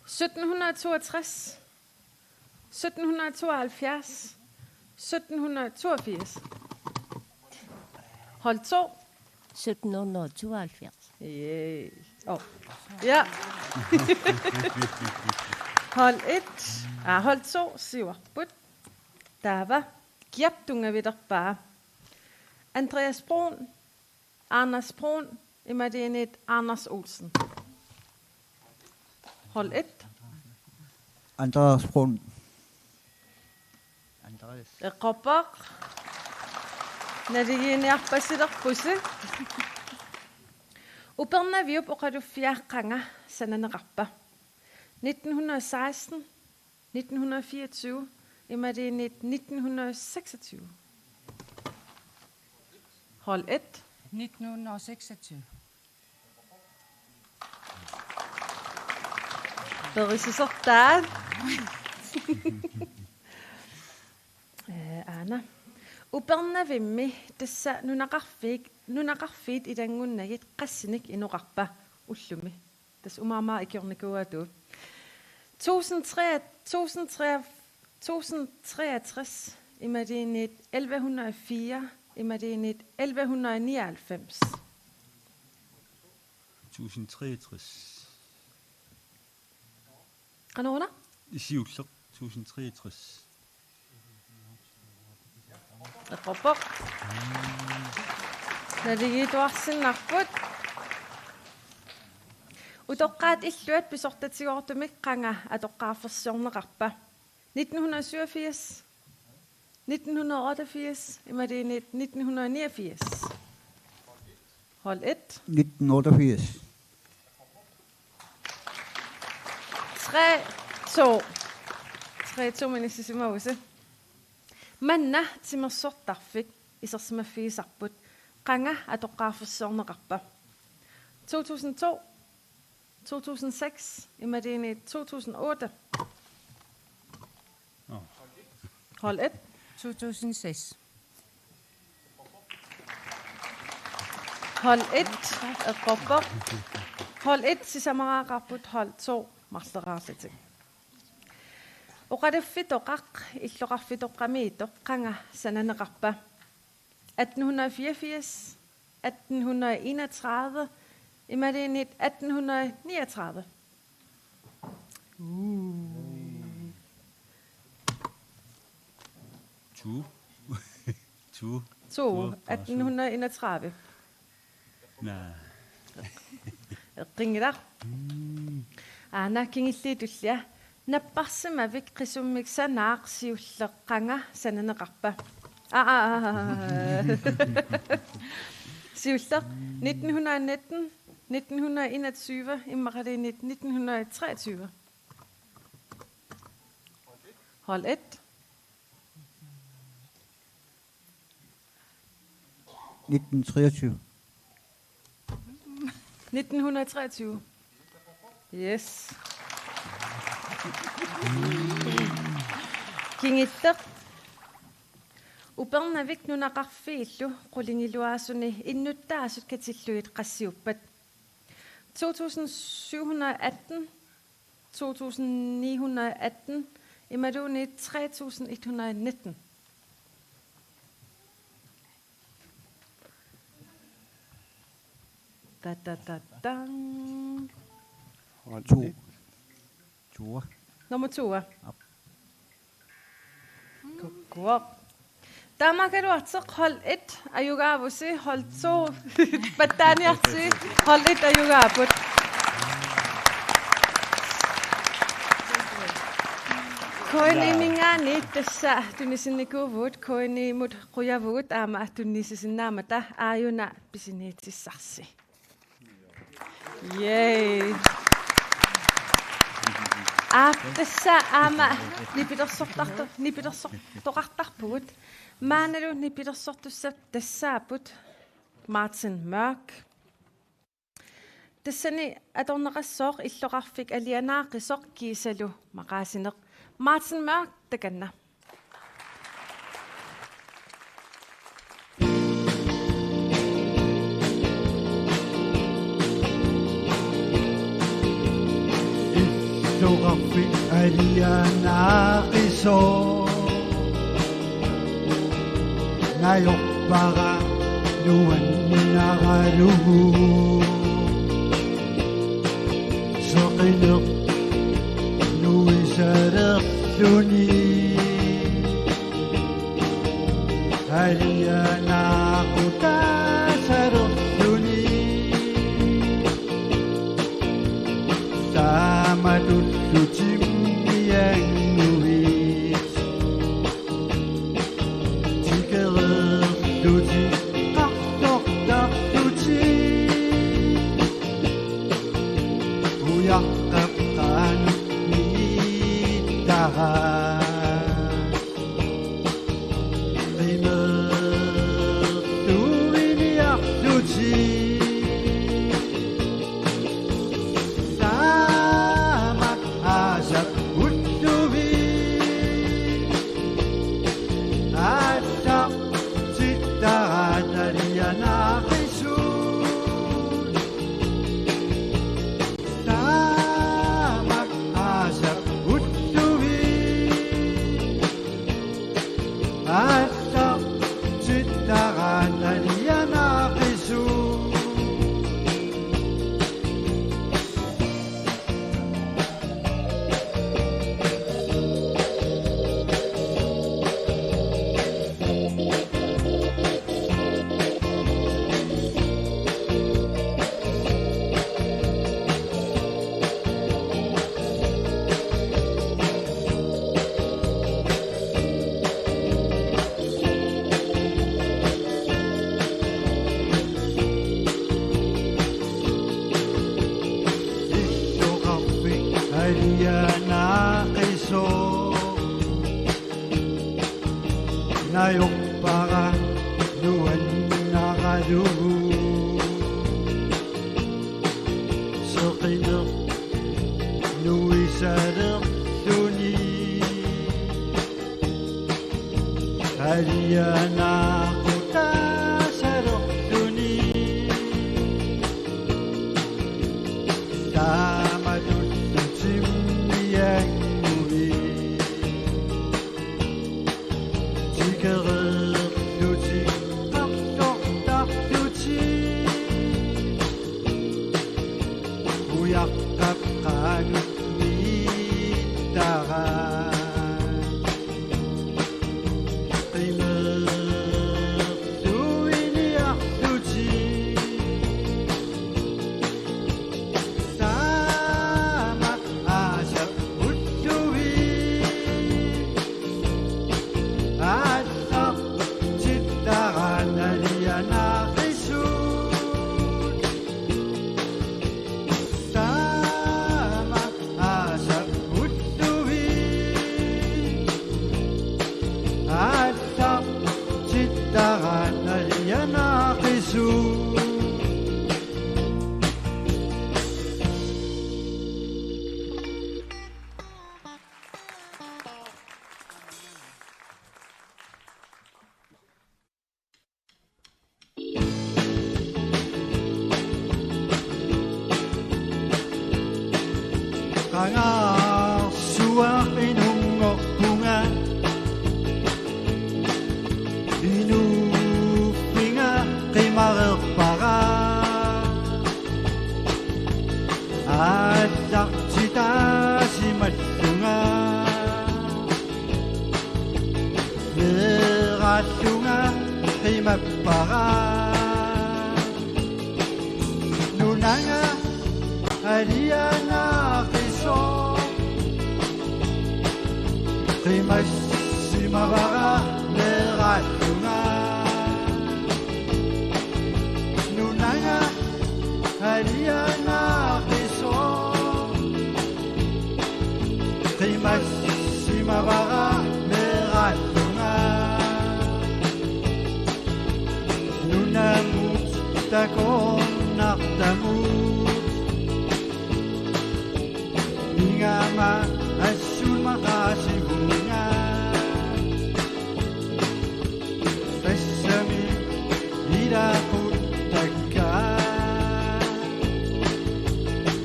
Sytten hundrede toogtres. Sytten hundrede tooghalvfjerds. sytten hundrede toogfirs. Hold to. Sytten hundrede tooghalvfjerds. Yay. Oh. Ja. Hold et. Ah, hold to. Siuarput. Taava. Kiap tunngavilerpaa. Andreas Brun. Anders Brun. Imaluunniit Anders Olsen. Hold et. Anders Brun. Andreas. Eqqorpoq. Naligiinniarpasilerpusi. Upernaviup oqaluffiaa qanga sananeqarpa? Nitten hundrede og seksten, nitten hundrede og fireogtyve, imaluunniit nitten hundrede og seksogtyve. Hold et. Nitten hundrede og seksogtyve. Perisisortaat. Eh, aana. Upernavimmi tassa nunaqarfiit, nunaqarfiit ilanngunnagit qassinik inoqarpa ullumi? Tassa umaama ikiornikuugatut. Tusind tre, tusind tre, tusind treogtres, imaluunniit elleve hundrede og fire, imaluunniit elleve hundrede og nioghalvfems. Tusind treogtres. Qanoruna? Siulleq tusind treogtres. Eqqorpoq. Naligiittuarsinnarput. Utoqqaat illuat pisortatigoortumik qanga atoqqaarfissorneqarpa? Nitten hundrede og syvogfirs, nitten hundrede og otteogfirs, imaluunniit nitten hundrede og niogfirs. Hold et. Nitten otteogfirs. Tre, to. Tre, to, men jeg synes, jeg må også. Manna timersortarfik isersimaffigisarput qanga atoqqaarfissorneqarpa? To tusind to, to tusind seks, imaluunniit to tusind otte. Nå. Hold et. To tusind seks. Hold et, eqqorpoq. Hold et, sisamaraaqarput, hold to, marloriarlutik. Oqaluffitoqaq, illoqarfitoqqamiittoq, qanga sananeqarpa? Atten hundrede fireogfirs, atten hundrede enogtredive, imaluunniit atten hundrede niogtredive. To. To. To. Atten hundrede enogtredive. Naa. Eqqinngilaq. Aana kingulliit tullia. Napparsimavik qisummik sanaaq siulleq qanga sananeqarpa? Aa, aa, aa, aa. Siulleq nitten hundrede nitten, nitten hundrede enogtyve, immaqaluunniit nitten hundrede treogtyve. Hold et. Nitten treogtyve. Nitten hundrede treogtyve. Yes. Kingulleq. Upernavik nunaqarfiillu qulingiluaasuni innuttaasut katillugit qassiuppat? To tusind syv hundrede atten, to tusind ni hundrede atten, imaluunniit tre tusind et hundrede nitten. Da, da, da, da. Hold to. Toer. Nummer to. Aap. Kukkuaq. Taamaakkaluartoq hold et ajugaavusi, hold to pattaaniarsi, hold et ajugaapput. K N I-minngaanniit tassa tunisinnikuuvugut, K N I-mut qujavugut aamma tunniussisinnaammata, aajuna pisiniutissarsi. Yay. Aap, tassa aamma nipilersortarto-, nipilersortoqartarpugut. Maannalu nipilersortussat tassaapput Martin Mørch. Tassani atorneqassooq illoqarfik alianaaqisoq kiisalu maqaasineq. Martin Mørch, takanna. Illoqarfik alianaaqisoq. Ajorpara nuannaralugu. Seqineq nuisalerluni. Alianaaqutaasalerluni. Taamatullu timmiannguit. Tikereerlutik qartortarlutik. Ujaqqap qaanut niittara. Qimertuiniarlutik. Taamak aasap ullumi. Aallartittaraat alianaaqisuut. Taamak aasap ullumi. Aallartittaraat alianaaqisuut. Illoqarfik alianaaqisoq. Najorpara nuannaralugu. Seqineq nuisalerluni. Alianaaqutaasalerluni. Taamatullu timmiannguit. Tikereerlutik qartortarlutik. Ujaqqap qaanut niittara. Qimertuiniarlutik. Taamak aasap ullumi. Aallartittaraat alianaaqisuut. Taamak aasap ullumi. Aallartittaraat alianaaqisuut. Qangarsuaq inunngorpunga, inuuffiga qimareerpara. Aallartitaasimallugu. Meeraallunga qimappara. Nunanga alianaaqisoq. Qimassimavara meeraallunga. Nunanga alianaaqisoq. Qimassimavara meeraallunga. Nunamut takornartamut. Igama assut maqaasivunga. Tassami ilaquttakka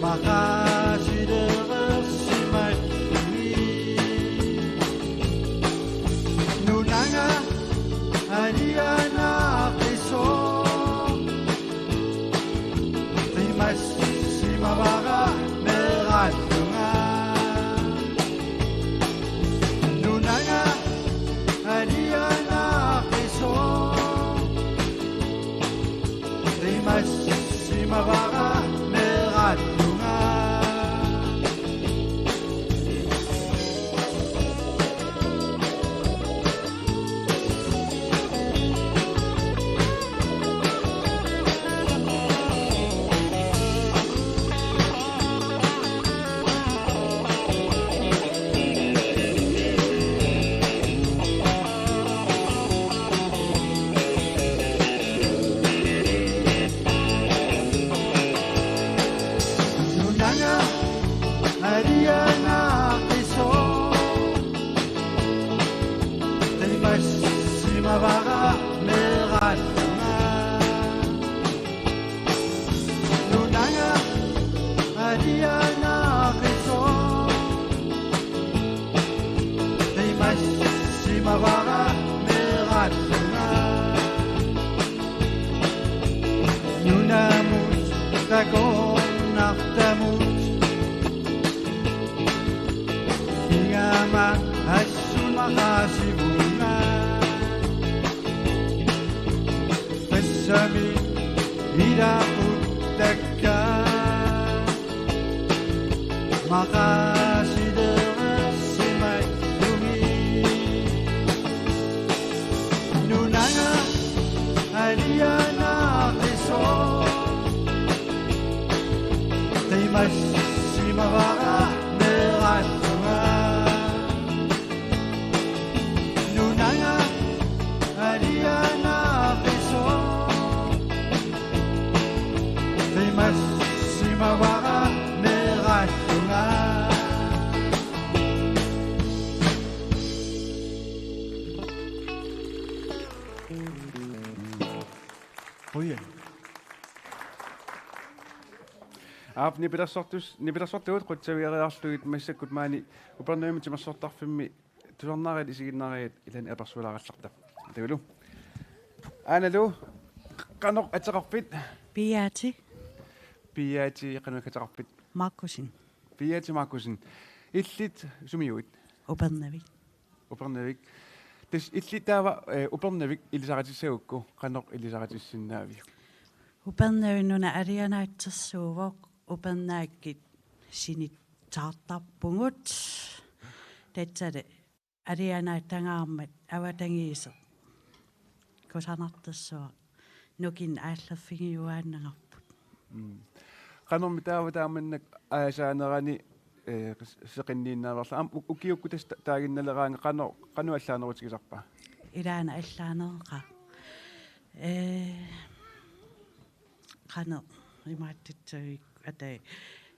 maqaasilereersimalluni. Nunanga alia Alianaaqisoq qimassimavara meeraallunga. Nunanga alianaaqisoq qimassimavara meeraallunga. Nunamut takornartamut igama assut maqaasivunga. Tassami ilaquttakka maqaasilersimallugit. Nunanga alianaaqisoq qimassimavara meeraallunga. Nunanga alianaaqisoq qimassimavara meeraallunga. Qujan. Aap, nipilersortus-, nipilersortugut qutsavigeriarlugit massakkut maani Upernavimmi timersortarfimmi tusarnaariat isiginnaariat ilaanni apersualaarallarta. Taavalu. Aanalu, qanoq ateqarpit? Piaati. Piaati, qanoq ateqarpit? Markussen. Piaati Markussen. Illit sumiuit? Upernavik. Upernavik. Tassa illit taava, eh, Upernavik ilisaritissagukkit, qanoq ilisaritissinnaaviuk? Upernavik nuna alianaatsersuuvoq, Upernaakkut sinitsaartarpugut. Tassali alianaatsangaarmat avatangiiseq kusanartussooq, nukinnik aallerfigiuaannangaarput. Mm. Qanormi taava taamannak aasaanerani, eh, seqinniinnaavarput? Aamma u-, ukiukkut tassa ta-, taaginnaleraangat qanoq, qanoq allaanerutigisarpa? Ilaana allaanereqaaq. Eh, qanoq imaattussavik atai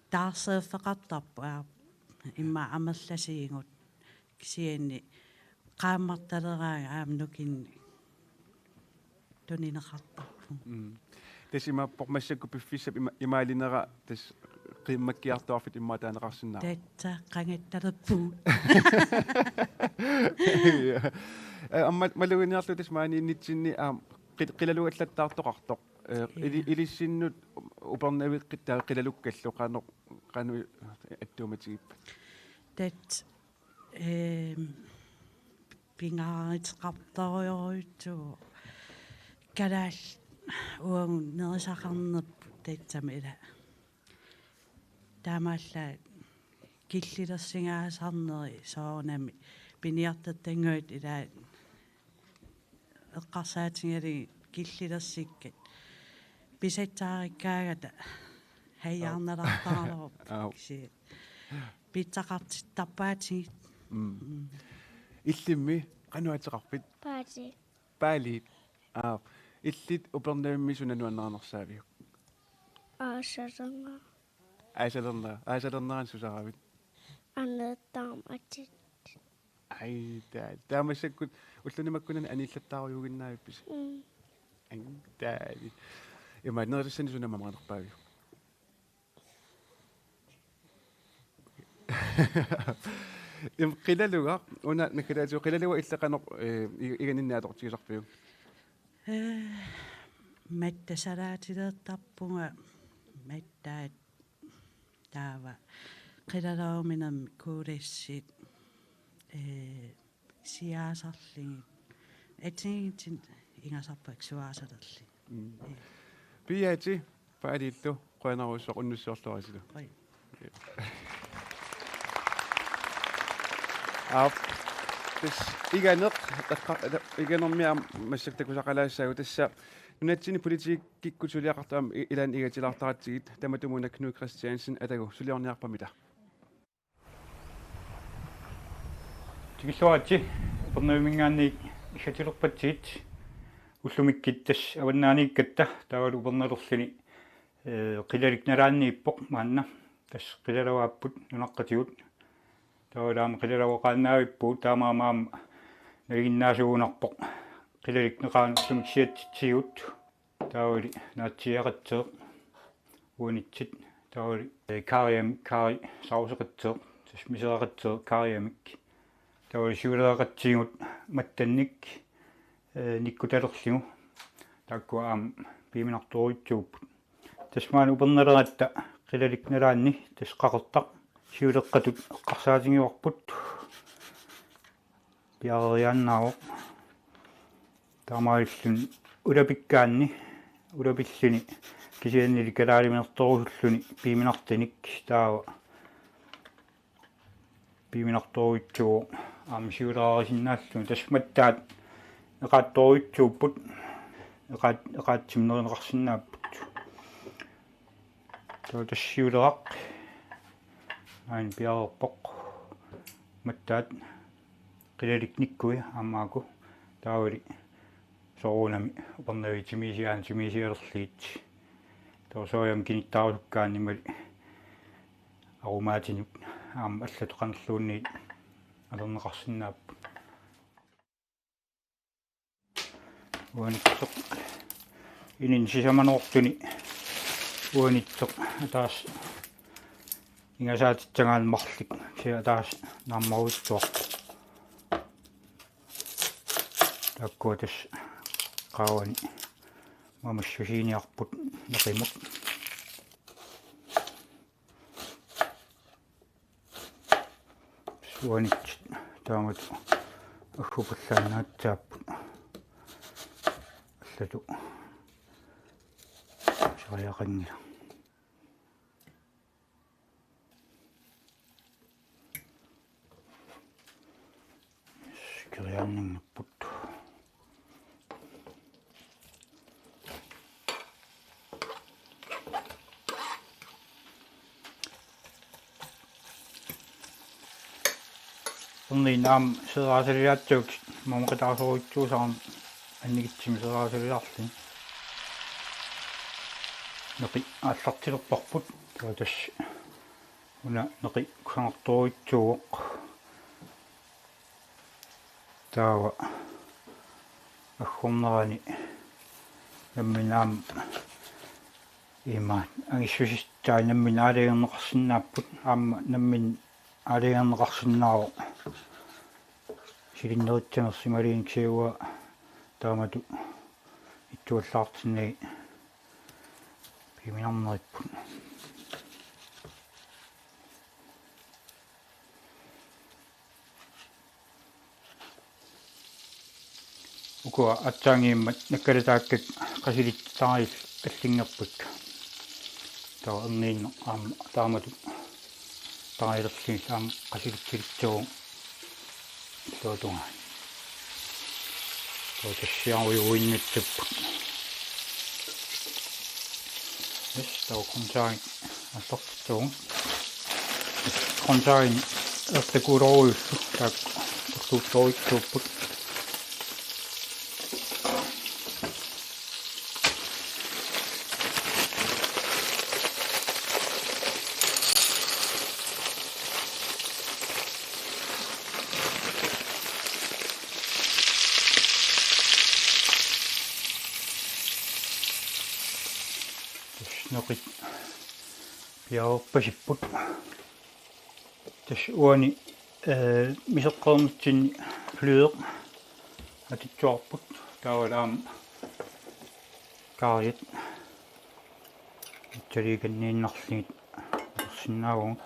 taarseerfeqartarpoq aap immaqa amerlasuugut. Kisianni qaammartaleraangat aamma nukinnik tunineqartarpugut. Mm. Tassa imaappoq massakkut piffissap ima-, imaalinera tassa qiimmakkiartuarfik immaqa taaneqarsinnaavoq. Tassa qangattalerpugut. Ja. Eh, aamma maluginiarlugu tassa maaniinnitsinni aamma qil-, qilalugallattaartoqartoq. Eh, ili-, Ja. Ilissinnut Upernavikkut taava qilalukkallu qanoq, qanoq attuumatigippat? Tassa Ehm, pingaaruteqartorujussuuvoq kalaallit uagut nerisaqarnerput tassami ila. Taamaallaat killilersingaasarneri soorunami piniartortannguit ila eqqarsaatigalugit killilersikkat. Pisatsaarikkaangata hajaarnalartaraluarput. Aap. Kisianni pitsaqartittarpaatigut. Mm. Mm. Illimmi qanoq ateqarpit? Paali. Paali. Aap. Illit Upernavimmi suna nuannarinersaaviuk? Aasalernera. Aasalernera. Aasalernerani susaravit? Aneertaarmat atit. Ai, taa-, taava massakkut ulluni makkunani aniillattaarujuuginnaavippisi? Mm. Ai, taa-, ima nerisassanik suna mamarinerpaaviuk? Im qilalugaq, una naggataatigut qilalugaq illit qanoq, eh, i-, iganninni atortigisarpiuk? Eh, mattassalaatilertarpunga mattaat taava qilaluguminami kuulassit, eh, siaasarlugit. Atingintin ingasarpakka suaasalerlugit. Mm. Ee. Piaati, Paaliillu, qujanarujussuaq unnussiorluarisilu. Oi. Aap. Tassa iganeq, eqqa-, iganermi aamma massakkut takusaqalaassaagut tassa nunatsinni politikkikkut suliaqartut aamma i-, ilaanni igatilaartaratsigit, tamatumuuna Knud Kristiansen, atagu suliorniarpamita? Tikilluaritsi, Upernavimminngaanniit igatilerpatsigit, ullumikkut tassa avannaaniikkatta, taavalu Upernalerluni, eh, qilalik nalaanniippoq maanna. Tassa qilalavaaput nunaqqatigut. Taavalu aamma qilalavoqaannavippugut, taamaammat aamma nalinginnaasuugunarpoq qilalikkut neqaanut ullumi kisiatsitsigut. Taavalu naatsiiaqassaaq uanitsit. Taavalu, eh, karriamik, karri sauceqassaaq, tassa misereqassaaq karriamik. Taavalu siulereqassigut mattannik, eh, nikkutalerlugu. Taakkua aamma piiminartorujussuupput. Tassa maani upernaleratta qilalikkut nalaanni tassa qaqortaq siuleqqatut eqqarsaatigivarput. Piareeriaannaavoq. Taamaalilluni ulapikkaanni, ulapilluni kisiannili kalaaliminertorusulluni piiminartunik taava piiminartorujussuuvoq aamma siulereerisinnaalluni. Tassa mattaat eqaattorujussuupput, eqaat-, eqaatsimik nerineqarsinnaapput. Taava tassa siuleraq aana piareerpoq. Mattaat qilalikkut nikkui aamma aakku, taavalu soorunami upernavik timiisiaani timiisialerlugit. Taava soorunami kinittaarusukkaanni imaluunniit arumaatinut aamma allatut qanorluunniit atorneqarsinnaapput. Uanitsoq. Ininni sisamanortuni uanitsoq ataaseq ingasaatissagaanni marluk, kisianni ataaseq naammarujussuarpoq. Taakkua tassa qaavani mamassusiiniarput neqimut. Uanitsit taamatut aggupallaannaassaapput. Allatut pisariaqanngilaq. Keriaannanngorput. Erniinnaq aamma seeraasalilaassaaq, mamaqataasorujussuusarami annikitsumik seeraasalilaarluni. Neqi aallartilerparput. Taava tassa una neqi kusanartorujussuuvoq. Taava aggornerani nammineq aamma ima angissusissaat nammineq aalajangerneqarsinnaapput, aamma nammineq aalajangerneqarsinnaavoq silinnerissanersoq imaluunniit kisianni uanga taamatut itsuallaartinnagit piiminarneripput. Ukua aatsaannguamik nakkalataakkat qasilittarallit allinngerpakka. Taava erniinnaq aamma taamatut taralerlugit aamma qasilitsilissaaq. Illuatungaani. Taava tassiarujuinnittup. Yes, taava grøntsagit aallartittugut. Grøntsagit ertakuulorujuullu taakku tulluuttorujussuupput. Tassa neqit piareerpasipput. Tassa uani, eh, miseqqernitsinni fløde atussavara. Taavalu aamma karriat mitsaliikanniinnarlugit atorsinnaavugut.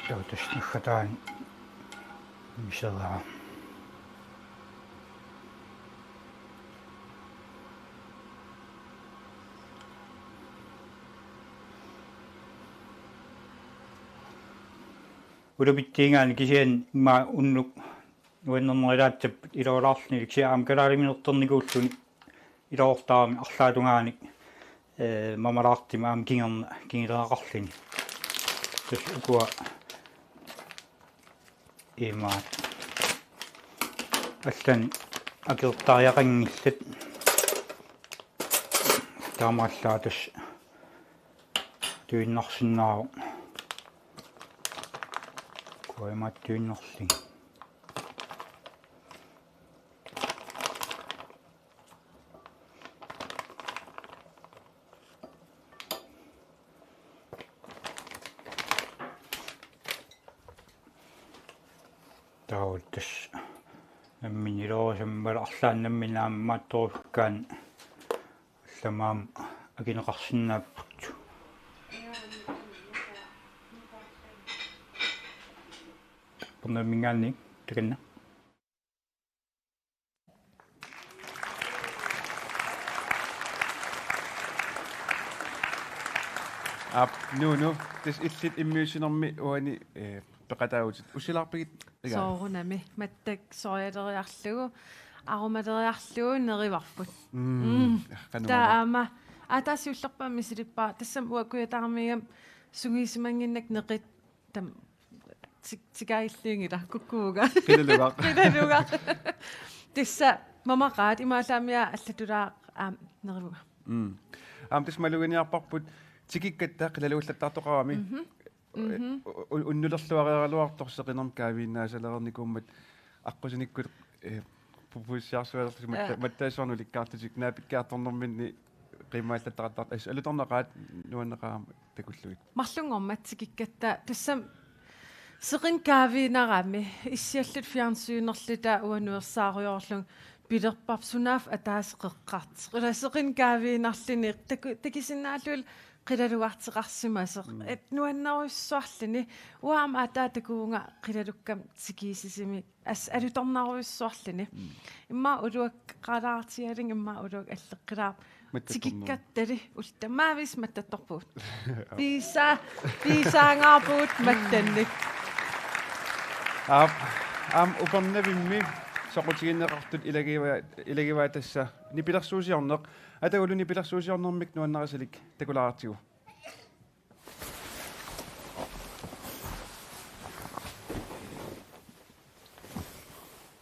Taava tassa naggataani miseraa. Ulapittuugaanni kisianni immaqa unnuk nuannernerulaassapput ilualaarluni, kisianni aamma kalaaliminertornikuulluni iluartaramik arlaata tungaanut, eh, mamalaartumik aamma kingorna kinguleriarluni. Tassa ukua Imaat. Allan akertariaqanngillat. Taamaallaat tassa tuinnarsinnaavoq. Kuimaat tuinnarlugit. Taava tassa nammineq iluarisammata arlaannik nammineq aamma torukkaan allamaam akineqarsinnaapput. Upernavimminngaanniit takanna. Aap, Nuunu, tassa illit immiussinermi uani, eh, peqataavutit. Ussilaarpigit? Iga. Soorunami. Mattak soorialeriarlugu, arumaleriarlugu nerivarput. Mm, mm. Qanoq. Taava aamma, aa, taava siullerpaamik misilippara. Tassami uanga Kujataarmiigami sungiusimannginnakku neqit tam-, tik-, tikaailluunngilaq, kukkuunga. Qilalugaq. Qilalugaq. Tassa mamaqaat imaallaamia allatulaaq aamma nerivunga. Mm. Aamma tassa maluginiarparput tikikkatta qilalugallattartoqarami. Mhm. Mhm. U-, u-, unnulerluareeraluartoq seqinermik kaaviinnaasalernikuummat aqqusinikkut, eh, pu-, puissiarsualerlusi matta-, ja, mattaassuarnik ulikkaartutik naapikkiartornerminni qiimmaallattaqattaartut assut alutornaqaat nuanneqaaq takullugit. Marlunngormat tikikkatta tassami seqineq kaaviinerami issialluta fjernsynerluta uanga nuersaarujoorlunga pilerparput sunaaffa ataaseq qeqqartoq. Ila seqineq kaaviinerluni taku-, takusinnaallugulu qilalugartoqarsimasoq. Mm. Et nuannerujussuarluni uanga aamma ataaseq takugunga qilalukkama tikiisisimi assut alutornerujussuarluni. Mm. Immaqa uluakkalaartigalugit immaqa uluakkut alleqqilaarpoq. Mattattorneq. Tikikkattali ullut tamaaviisa mattattorpugut. Piisa-, piisaangaarpugut mattannik. Aap, aamma Upernavimmi soqutigineqartut ilagiva-, ilagivaat tassa nipilersuusiorneq. Atagulu nipilersuusiornermik nuannarisalik takulaartigu.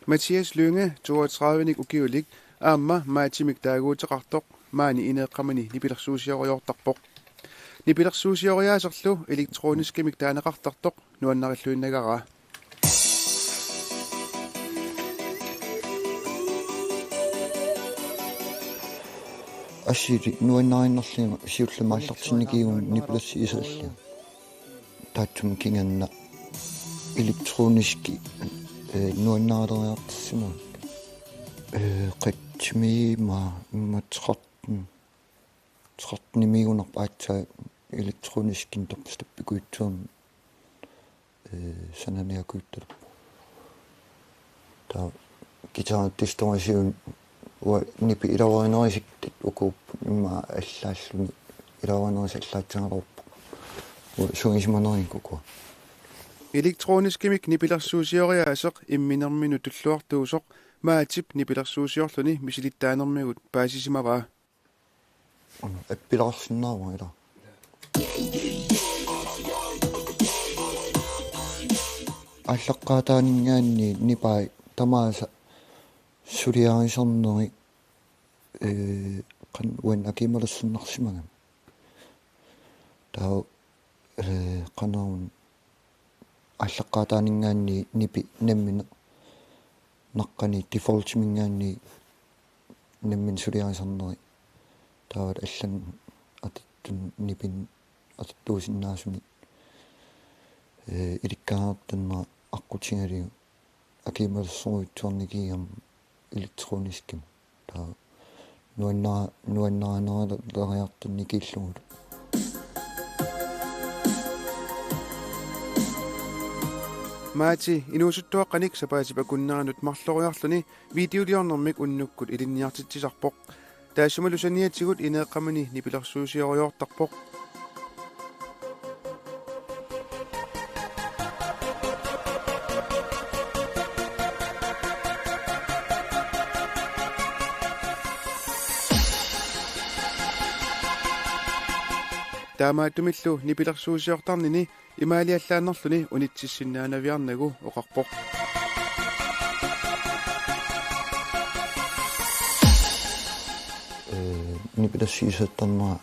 Mathias Lynge, toogtredive-nik ukiulik, aamma Maatsimik taaguuteqartoq, maani Ineeqqamini nipilersuusioriartorpoq. Nipilersuusioriaaserlu elektroniskimik taaneqartartoq nuannarilluinnagaraa. Assili nuannarinerlunga siullermik aallartinnikkut nipilersuusiorlunga. Taassuma kingorna elektroniski, eh, nuannaraleriartissimavat. Eh, qatsimik immaqa tretten, tretten-imiigunarpoq aatsaat elektroniskimik dubstepikujuttuarmik, eh, sananiakujuttalerpoq. Taava guitarertussat tungasiun uanga nipit iluarinerusut ukuupput immaqa allaalluni iluarinerusut allaassagaluarpoq. Uanga sugisimanerugakku ukua. Elektroniskimik nipilersuusioriaaseq imminerminut tulluartuusoq Maatsip nipilersuusiorluni misilittaanermigut paasisimavaa. Appilaarsinnaavara ila. Aallaqqaataaninngaanniit nipai tamaasa suliarisarneri, ee, qan-, uannut akiumalersinnarsimagami. Taava, ee, qanoruna aallaqqaataaninngaanniit nipi nammineq naqqani defaultiminngaanniit nammineq suliarisarneri. Taava allanut atortunik nipini atortuusinnaasunik, ee, ilikkagaqartarnera aqqutigalugu akiumalersorujussuarnikkut aamma elektroniskimik. Taava nuanna-, nuannarineruleriartornikuullugulu. Maatsi inuusuttuaqqanik sapaatip akunneranut marloriarluni videoliornermik unnukkut ilinniartitsisarpoq. Taassumalu saniatigut Ineeqqamini nipilersuusioriartorpoq. Taamaattumillu nipilersuusiortarnini imaaliallaannarluni unitsissinnaanaviarnagu oqarpoq. Ee, nipilersuusiortarnera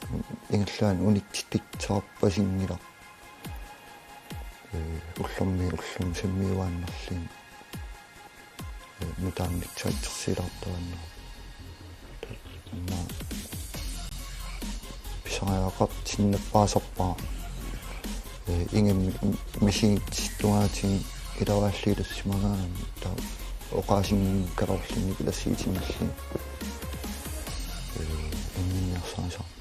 ingerlaannaq unitsititsisarpasinngilaq. Ee, ullormiit ullormut sammiuaannarluni. Ee, nutaamik chatsisilaartuaannarluni. Taanna pisariaqartinneq paasarpara. Ee, ingammik misigissuttuaatigut iluaalliutassimagaangamik taava oqaasinngikkalaarluni nipilersuutinnarluni. Ee, inninniarsarisarpara.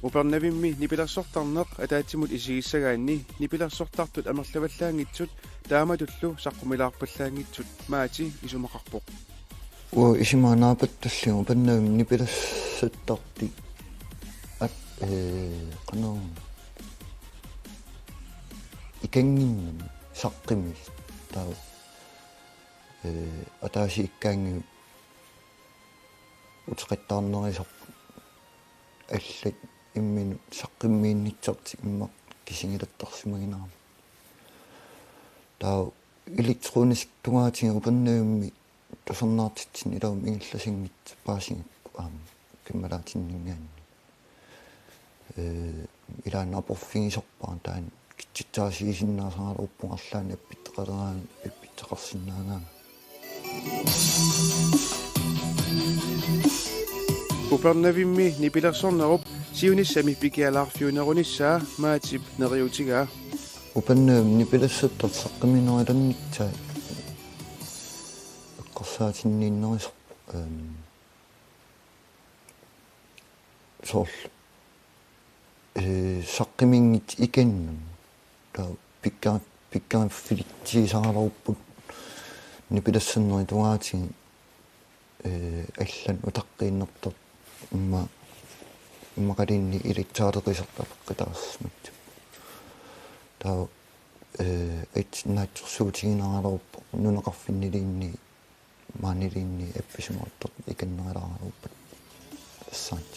Upernavimmi nipilersortarneq ataatsimut isigissagaanni nipilersortartut amerlavallaanngitsut taamatullu saqqumilaarpallaanngitsut Maati isumaqarpoq. Uanga isumaga naapattallugu Upernavimmi nipilersortartut at-, ee, qanoq ikannginnami saqqummiilluta taava, ee, ataasiakkaanni uteqattaarnerisarput allat imminut saqqummiinnissartik immaqa kisigilattarsimaginarami. Taava elektronisktungaatigut Upernavimmi tusarnaartitsinni ilumut ingerlasinngitsut paasigakku aamma kammalaatinninngaanniit. Ee, ilaanni aporfigisarpara taanna kitsitsaasiisinnaasaraluarpunga arlaannik appitseqaleraangat appitseqarsinnaagaangat. Upernavimmi nipilersornerup siunissami pikialaarfiunerunissaa Maatip neriuutigaa. Upernavimmi nipilersortartut saqqummiinerulernissaat eqqarsaatinniinnerisarput, ehm, soorlu, ee, saqqummiinngitsut ikannami. Taava pikka-, pikkoriffigisassaraluarput nipilersornerup tungaatigut, ee, allanut utaqqiinnartartut imma-, immaqaluunniit ilitsaaleqisartut apeqqutaarsimassuk. Taava, ee, aitsinnaatsorsuutiginaraluarpoq nunaqarfinniluunniit maaniluunniit appisimaartartut ikinnerulaaraluarput. Assaat.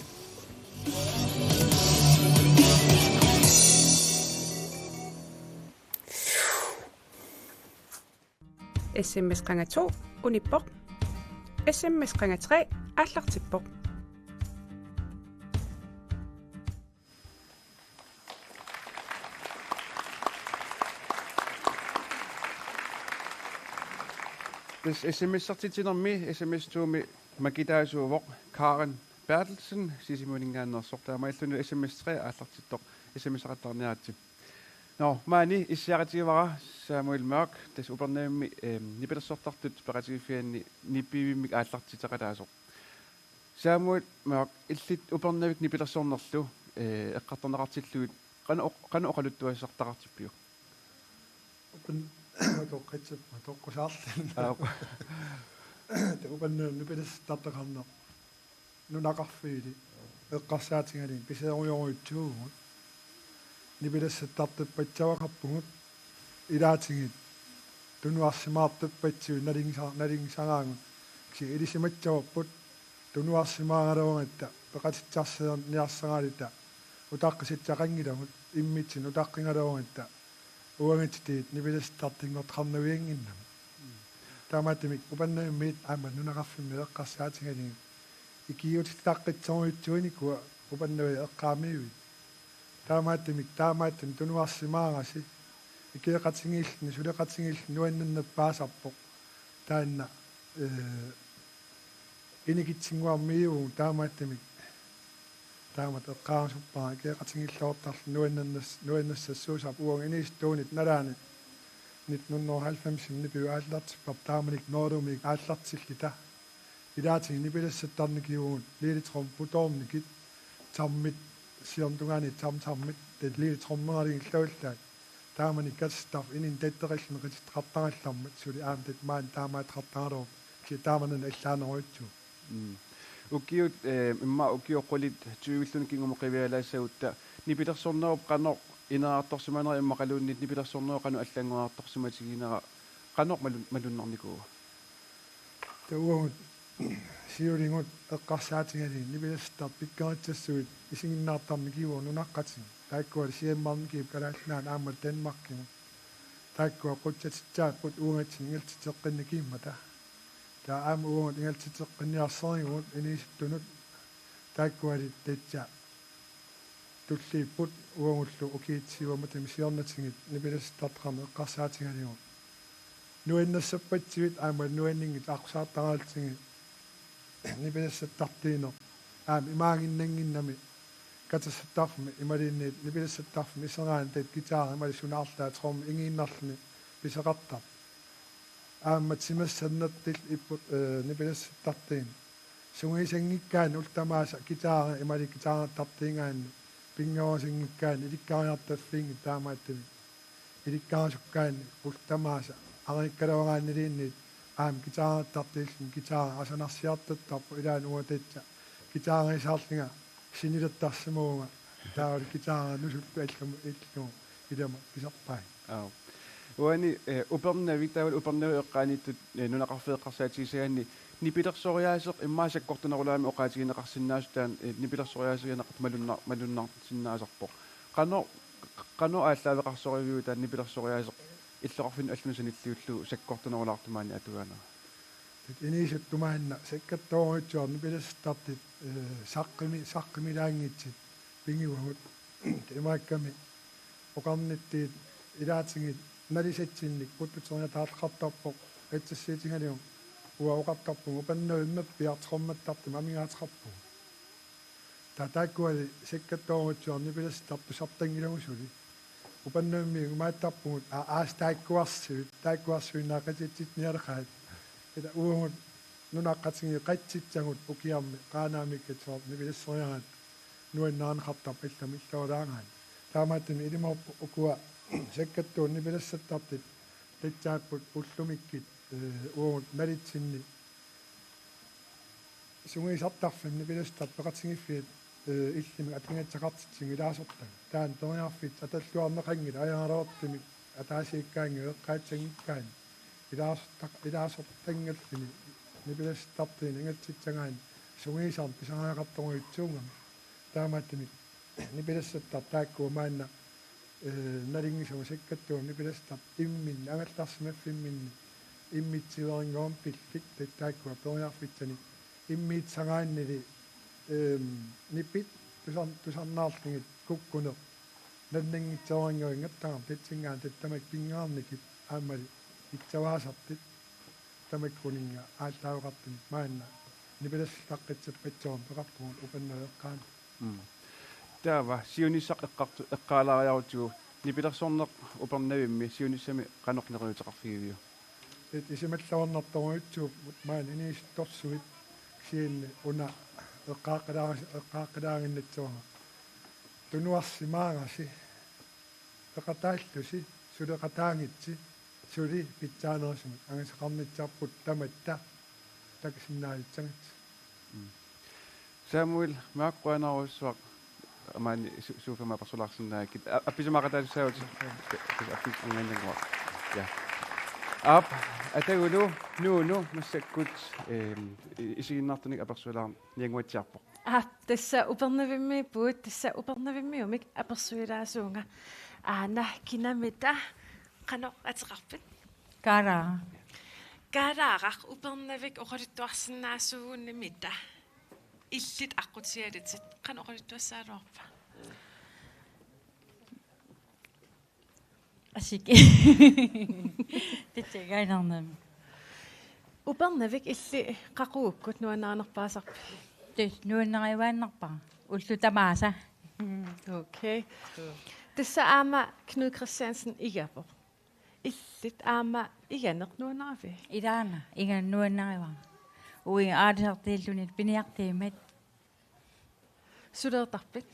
S M S qanga to unippoq. S M S qanga tre aallartippoq. Tassa S M S-ertitsinermi S M S to-mi makitaasuuvoq Karen Berthelsen, Sisimiuninngaanneersoq, taamaalilluni S M S tre aallartittoq, S M S-eqattaarniaritsi. Nå, maani issiaqatigivara Samuel Mørch, tassa Upernavimmi, ehm, nipilersortartut peqatigiiffianni nipivimmik aallartitseqataasoq. Samuel Mørch, illit Upernavik nipilersornerlu, eh, eqqartorneqartillugit qanoq oq-, qanoq oqaluttuassartaqartippiuk? Upern-, matoqqitsup, matoqqusaarluni. Aa, oq-, Upernavik nipilersortartoqarneq nunaqarfiili eqqarsaatigalugit pisiarujorujussuuvugut. Nipilersortartuppassuaqarpugut ilaatigut tunuarsimaartuppassuit nalunngisaa-, nalunngisaraagut. Kisianni ilisimassavarput tunuarsimaaraluaratta peqatitsisarniarsaraluta utaqqisissaqanngilagut immitsinnut utaqqigaluaratta uangattut nipilersortartunngortoqarnaviannginnamik. Taamaattumik Upernavimmiit aamma nunaqarfimmiit eqqarsaatigalugit ikiuutsitaqqitsorujussuunikua Upernavia eqqaamiivit. Taamaattumik taamaattumik tunuarsimaarasi, ikioqatigiilluni, suleqatigiilluni nuannernerpaasarpoq. Taanna, ee, inikitsinnguarmiiuvugut taamaattumik. Taamatut eqqaarusuppara ikioqatigiilluartarluni nuannernas-, nuannersassuusarput, uagut inuusuttuunit nalaani nitten hundrede og halvfems nipiup aallartipparput taamanikkut Norlumiit aallartilluta. Ilaatigut nipilersortarnikivugut Lilletromputoornikut, tammit siornatungaani tam-, tammit, taava Lilletrommeralugilluallaat. Taamani katersortarfik inunnut tatteqilluni qitittoqartarallarmat suli aamma taava maani taamaattoqartaraluarpoq. Kisianni taamannak allaanerujussuuvoq. Mm. Ukiut, eh, immaqa ukiut qulit tyvelluni kingumut qivialaassagutta nipilersornerup qanoq ineriartorsimanera immaqaluunniit nipilersornerup qanoq allanngoriartorsimatiginera qanoq malun-, malunnarnikuua? Taava uagut siuligut eqqarsaatigalugit nipilersortartut pikkorissassuit isiginnaartarneq kiivoq nunaqqatigut. Taakkua siammarneq kiivoq Kalaallit Nunaanni aamma Danmarkimut. Taakkua qutsatitsaapput uagatsinni ingerlatitseqqinnikkita. Taava aamma uagut ingerlatitseqqinniarsarigut inuusuttunut. Taakkuali tassa tulliupput uagullu ukiut siuammata siornatigut nipilersortartut eqqarsaatigalugit. Nuannersorpassuit aamma nuanninngitsut aqqusaartaralutigit nipilersortartuuneq aamma imaaginnannginnami katersortarfimmi imaluunniit nipilersortarfimmi iseraanni taava guitari imaluunniit suna arlaat trommi ingiinnarluni pisoqartarpoq. Aamma timersornertut ippoq, eh, nipilersortartuuneq. Sungiusanngikkaanni ullut tamaasa guitari imaluunniit guitarertartuugaanni pinnguarusanngikkaanni ilikkariartaffiinngitsut taamaattumik ilikkarisukkaanni ullut tamaasa ariikkaluaraanniluunniit aamma guitarertartuulluni guitari asanarsiartortarpoq ilaanni uanga tassa guitariusaarlunga sinilertarsimavunga taavalu guitari nusuttut allamut illugu ilama pisarpai. Aap. Uani, eh, Upernavik taavalu Upernavimmi eqqaaniittut, eh, nunaqarfik eqqarsaatigisagaanni nipilersoriaaseq immaqa sakkortunerulaamik oqaatigineqarsinnaasoq taanna, eh, nipilersoriaasianeqartoq malunnar-, malunnarsinnaasarpoq. Qanoq, qanoq aallaaveqarsoriviuk taanna nipilersoriaaseq illoqarfinnut allanut sanilliullugu sakkortunerulaartumik maani atugaanera? Tassa inuusuttut maanna sakkortoorujussuarnik nipilersortartut, eh, saqqumi-, saqqummilaanngitsut pigivagut. Imaakkami oqarnittut ilaatigut nalisatsinnik puttuteriataartarpoq assersuutigalugu uanga oqartarpunga Upernavimmi piartormattartumik amigaateqarpugut. Taava taakkuali sakkortoorujussuarnik nipilersortartut tusartanngilagut suli. Upernavimmiut imaattarpugut aa aas taakkuarsuit, taakkuarsuinnaaqatitsitsineqaat. Ila uagut nunaqqatigiit qatsitsagut ukiarmi Qaanaamikkut soorlu nipilersoriaratta nuannaarneqartarpoq allamut illuaraangaanni. Taamaattumik ilumoorpoq ukua sakkortuut nipilersortartut tassaapput ullumikkut, eh, uagut nalitsinni sungiusartarfimmi nipilersortartut peqatigiiffiat, eh, illimmi atugassaqartitsigut ilaasortagut. Taanna periarfissaq atorluarneqanngilaq ajoraluartumik ataasiakkaangat eqqaassanngikkaanni ilaasortaq-, ilaasortanngalluni nipilersortartunik ingerlatissagaanni sungiusarneq pisariaqartorujussuugami. Taamaattumik nipilersortartut taakkua maanna, eh, nalunngisavut sakkortuunik nipilersortartut imminni angerlarsimaffimminni immitsiveerunngorami pillugu tassa taakkua periarfissanik immiussagaannili, ehm, nipit tusar-, tusarnaarlugit kukkuneq nannanngitsoorannguinngortarami tassanngaanniit tassa tamakku pingaarnikut aammali pitsaassartut tamakkuninnga aallaaveqartunik maanna nipilersortaqqissappassuarnik peqarpugut Upernavik eqqaani. Mm. Taava siunissaq eqqartu-, eqqaalaariarutsigu nipilersorneq Upernavimmi siunissami qanoq neriuuteqarfigiviuk? Tassa isumalluarnartorujussuupput maani inuusuttorsuit kisianni una eqqaaqqilaaris-, eqqaaqqilaaginnattuaraq. Tunuarsimaarasi peqataallusi suleqataagitsi suli pitsaanerusumik angasaqarnissarput tamatta takusinnaajussagatsi. Mm. Samuel, maak qujanarujussuaq maani su-, sofaami apersulaarsinnaagakkit. A-, appisimaaqataasussaavutit. Appis angaannaguaq. Ja. Aap, atagulu Nuunu massakkut, ehm, i-, isiginnaartunik apersulaarniannguatsiarpoq. Aap, tassa Upernavimmiippugut, tassa Upernavimmiumik apersuilaassuunga. Aana kinamita, qanoq ateqarpit? Kaalaaraq. Kaalaaraq, Upernavik oqaluttuarsinnaasuugunimita. Illit aqqutigalutit, qanoq oqaluttuassagaluarpa? Asik. Tassa ingaannarnami. Upernavik illit qaqugukkut nuannarinerpaasarpit? Tassa nuannarivaannarpara. Ullut tamaasa. Mm, okay. Tassa aamma Knud Kristiansen igapoq. Illit aamma iganeq nuannariviuk? Ilaana, iganeq nuannarivara. Uiga aalisartuulluni piniartuummat. Suleertarpit?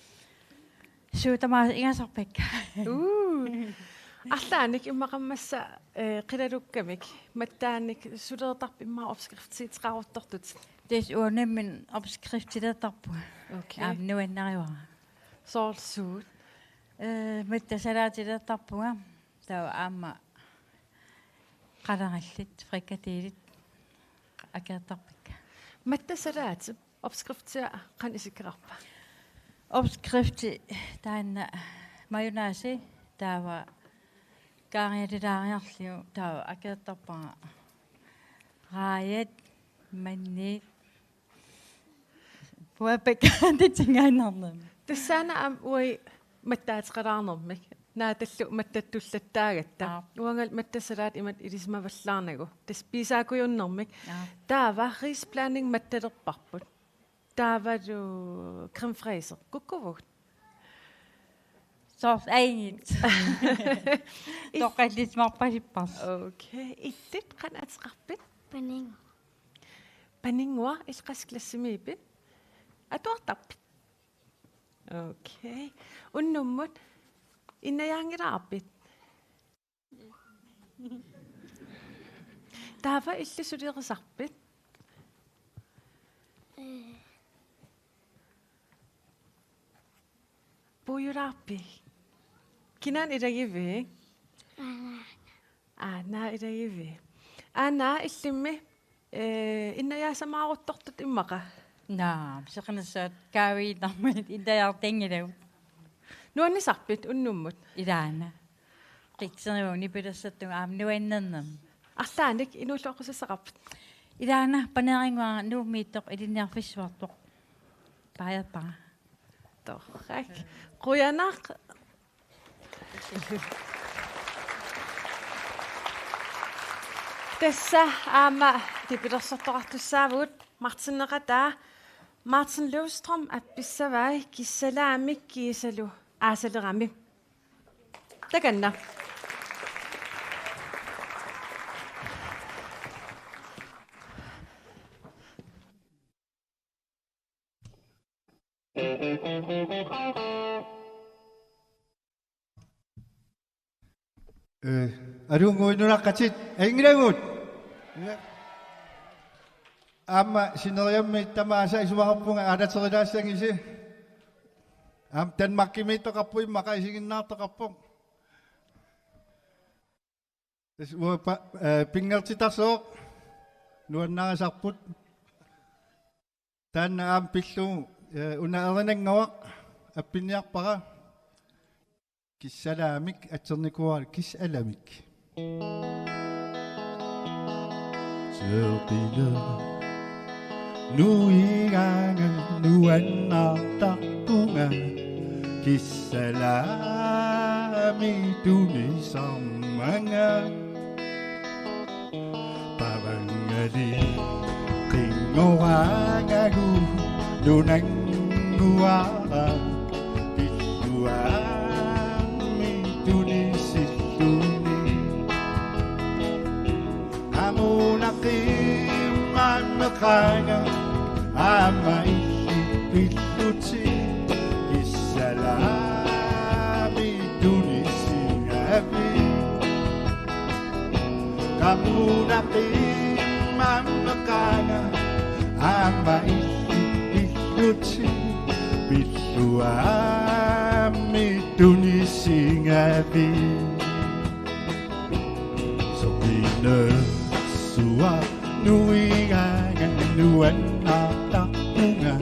Suut tamaasa ingasarpakka. Uu. Arlaannik immaqa massa, eh, qilalukkamik mattaannik suleertarpit immaqa opskriftiuteqaruttortut? Tassa uanga nammineq opskriftilertarpunga. Okay. Aamma nuannarivara. Soorlu suut? Eh, mattaat salaatilertarpunga. Taava aamma qalarallit, frikadelit. Qa-, Akertarpikka. Mattasalaatit, opskriftia qanoq isikkoqarpa? Opskrifti taanna mayonnaise, taava kaarialilaariarliu, taava akertarpara raajat, manniit, puapakka titingaannarnermi. Tassaana aamma uagut mattaateqalaarnermik. Naatallu mattattulattaagatta. Aap. Uangalu mattasalaatit imatut ilisimavallaarnagu. Tassa piisaakujunnermik. Aap. Taava risblanding mattalerparput. Taavalu crème fraîche. Kukkuvugut. Soorlu ajunngit. Toqqaannarsimarpasipparsi. Okay. Illit qanoq ateqarpit? Paninnguaq. Paninnguaq, illit qassit klassimiippit? Atuartarpit? Okay. Unnummut innajaanngilaarpit? Taava illit sulerisarpit? Ee. Puujulaarpit? Kinaana ilagiviuk? Aana. Aana ilagiviuk? Aana, illimmi, ee, innajaasamaaruttortut immaqa? Naa, seqinersaat kaaviinnarmut innajaartanngilagut. Nuannisarpit unnummut? Ilaana. Qikserivoq nipilersortunga aamma nuannernermi. Arlaannik inuulluaqqusassaqarpit? Ilaana, paneerinnguara Nuummiittoq ilinniarfissuartoq. Paajarpara. Torrak. Qujanaq. Tassa aamma nipilersortoqartussaavugut Martineqataa. Martin Løvstrøm appissavai Kissalaamik kiisalu aasaleramik. Takanna. Ee, aluunnguit nunaqqatit, ajunngilagut. Aamma sineriammi tamaasa isumaqarpunga aalaterilaassagisi. Aamma Danmarkimiittoqarpoq, immaqa isiginnaartoqarpoq. Tassa uanga pa-, ee, pinngortitarsuaq nuannarisarput. Taanna aamma pillugu, ee, una erinannguaq appinniarpara. Kissalaamik atsernikua, Kissalamik. Seqineq nuigaanga nuannaartarpunga, Kissalaamik tunisarmanga. Pavangali qinngoraangalu nunannguara, pilluaammi tunisilluni. Qamuuna qimmammeqaanga aamma illit pillutit, Kissalaamik tunisingavit. Qamuuna qimmammeqaanga aamma illit pillutit, pilluaammi tunisingavit. Seqinersuaq nuigaanga nuannaartarpunga,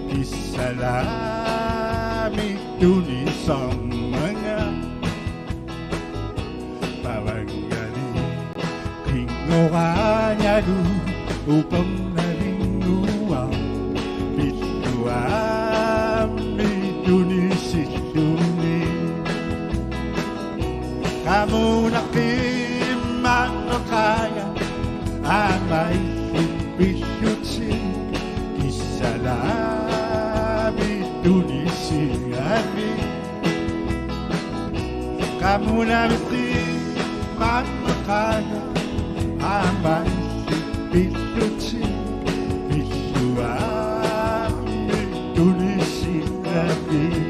Kissalaamik tunisarmanga. Pavangali qinngoraangalu upernalinnguaq, pilluaammi tunisilluni. Qamuuna qimmammeqaanga aamma illit pillutit, Kissalaamik tunisingavit. Qamuuna qimmammeqaanga aamma illit pillutit, pilluaammi tunisingavit.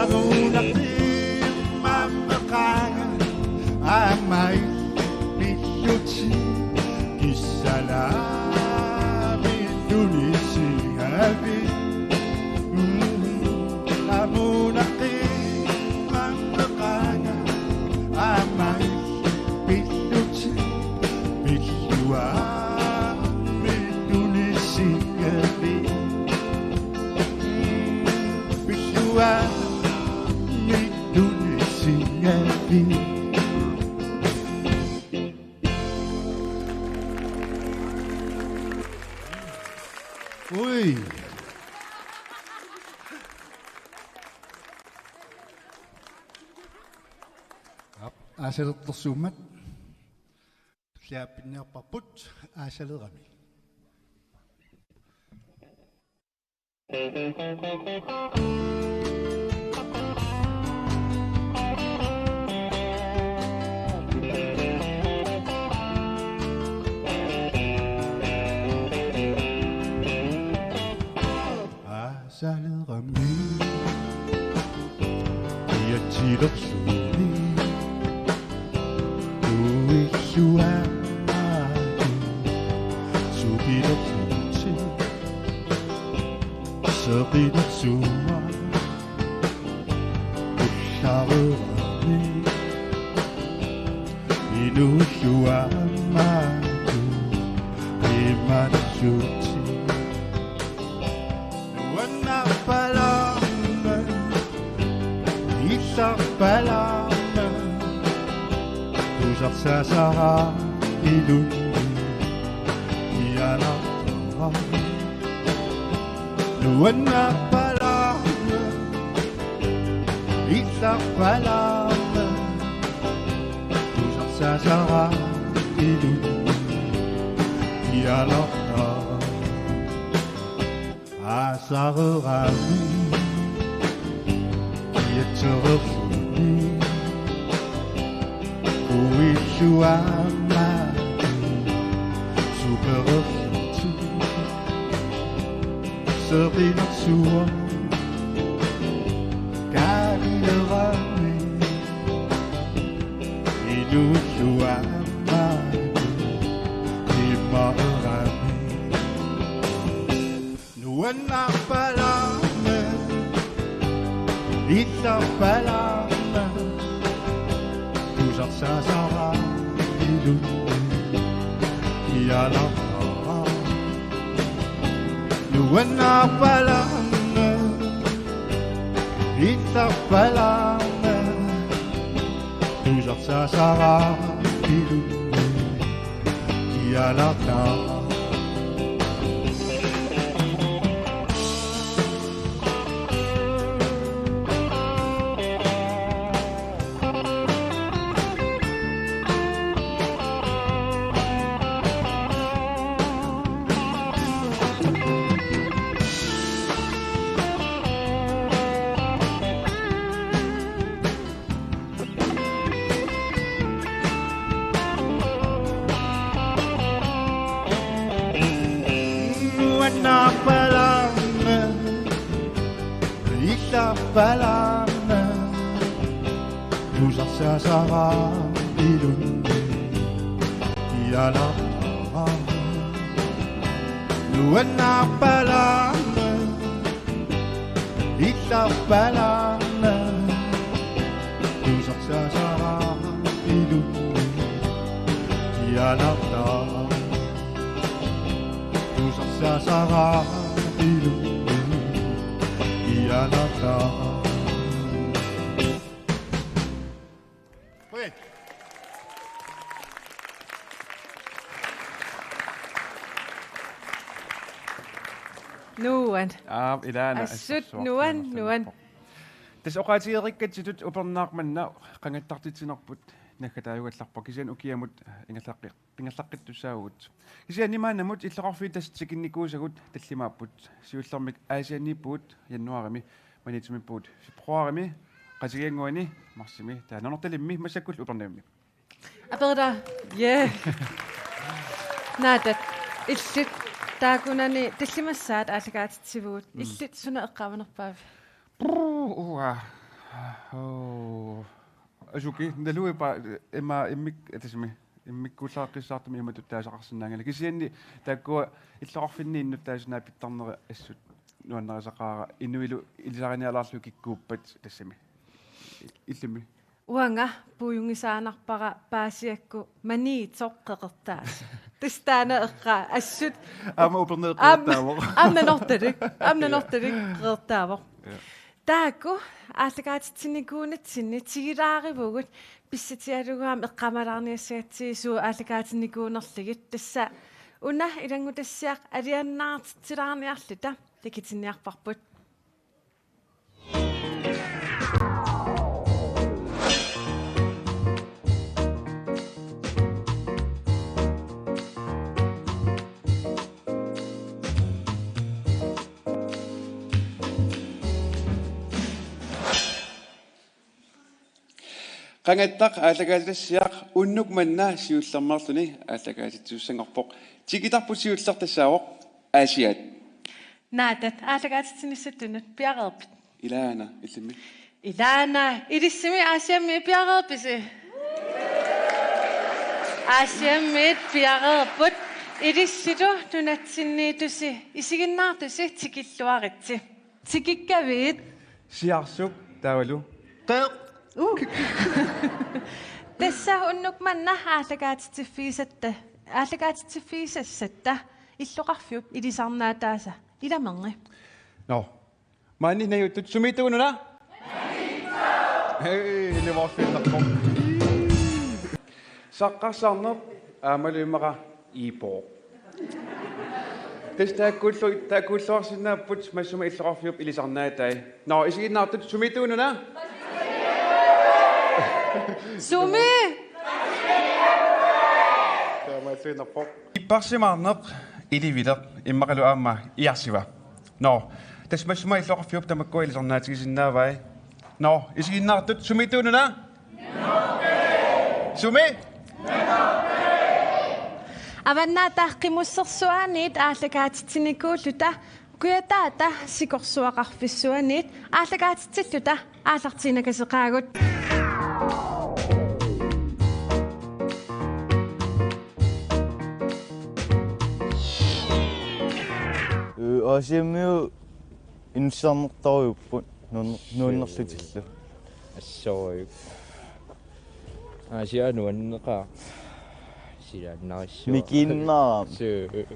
Amunaqimmammeqaanga aamma illit pillutit kissalaami tunisingavit. Amunaqimmammeqaanga aamma illit pillutit pilluaami tunisingavit. Pilluaami tunisingavit. Ui. Aap, aasalertorsuummat. Tulliappinniarparput aasalerami. Aasalerami. Iatsilorsuuni. Uilluaammaatu. Supilersuuti. Seqilersuua. Ullarerami. Inuulluaammaatu. Imalersuuti. Nuannarpalaarmat, illarpalaarmat, tusarsaasara ilunni, ianartara. Nuannarpalaarmat, illarpalaarmat, tusarsaasara ilunni, ianartara. Aasarerami, iatsererluni, uilluaammaatu, supererluti, seqinersuaq, kaalilerami, inuulluaammaatu, imalerami. Nuannarpalaarmat, illarpalaarmat, tusarsaasara ilunni, ianartara. Nuannarpalaarmat, illarpalaarmat, tusarsaasara ilunni, ianartara. Nuannarpalaarmat, illarpalaarmat, tusarsaasara ilunni, ianartara. Nuannarpalaarmat, illarpalaarmat, tusarsaasara ilunni, ianartara. Tusarsaasara ilunni, ianartara. Ui. Nuan. Aap, ilaana. Assut, assut, nuan, nuan. Tassa oqaatigereerikkatsitut upernaaq manna qangattartitsinerput naggataajugallarpoq, kisianni ukiamut ingerlaqqi-, ingerlaqqittussaavugut. Kisianni maannamut illoqarfiit tassa tikinnikuusagut tallimaapput. Siullermik Aasianniippugut januaarimi, Maniitsumippugut februaarimi, Qasigiannguani marsimi, taava Nanortalimmi, massakkullu Upernavimmi. Aperta. Yeah. Naattat. Illit taakkunani tallimassaat aallakaatitsivugut. Mm. Illit suna eqqaamanerpaavi? Brr, uaa. Oo. Asuki, naluipa ima immik atasimi. Immikkuullaqqissaartumik imatut taasaqarsinnaanngilaq. Kisianni taakkua illoqarfinni innuttaasut naapittarnerat assut nuannarisaqaara inuilu ilisarinialaarlugit kikkuuppat tassami. Illimmi. Uanga puiunngisaannarpara paasiakku maniitsoq qeqertaas. Tassa taanna eqqaa assut. Aamma uperneq qeqertaavoq. Aamma nanortalik. Aamma nanortalik qeqertaavoq. Ja. Taakku aallakaatitsinikuunitsinni tigilaarivugut pissutigalugu aamma eqqaamalaarniassagatsigu suut aallakaatitinikuunerlugit tassa una ilanngutassiaq alianaartitsilaarniarluta takutinniarparput. Qangattaq aallakaatitassiaq unnuk manna siullermeerluni aallakaatitsisussanngorpoq. Tikitarput siulleq tassaavoq Aasiaat. Naataat aallakaatitsinissattunut piareerpit? Ilaana, illimmi. Ilaana, ilissimi Aasiammiit piareerpisi? Aasiammiit piareerput. Ilissilu nunatsinniittusi isiginnaartusi tikilluaritsi. Tikikkaviit? Siarsuk taavalu. Qeq. Uh. Tassa unnuk manna aallakaatitsiffigisatta, aallakaatitsiffigisassatta illoqarfiup ilisarnaataasa ilamerni. Nå. Maani najuuttut sumiittugununa? Hej, nivoorfiinnarpoq. Saqqarsarneq aammalu immaqa Iipoq. Tassa taakkuullu-, taakkuulluarsinnaapput massuma illoqarfiup ilisarnaatai. Nå, isiginnaartut sumiittugununa? Sumi? Taamaalluinnarpoq. Ipparsimaarneq, ilivileq, immaqalu aamma iarsiva. Nå, tassa massuma illoqarfiup tamakkua ilisarnaatigisinnaavai. Nå, isiginnaartut sumiittugununa? Sumi? Avannaata Qimussersuaaniit aallakaatitsinikuulluta, Kujataata Sikorsuaqarfissuaniit aallakaatitsilluta aallartiinakaseqaagut. Ee, Aasiammiut inussarnertarujupput nuanner-, nuannerlutillu. Assorujuk. Aasiaat nuanneqaaq. Silaannarissua. Mikinnaq. Suu.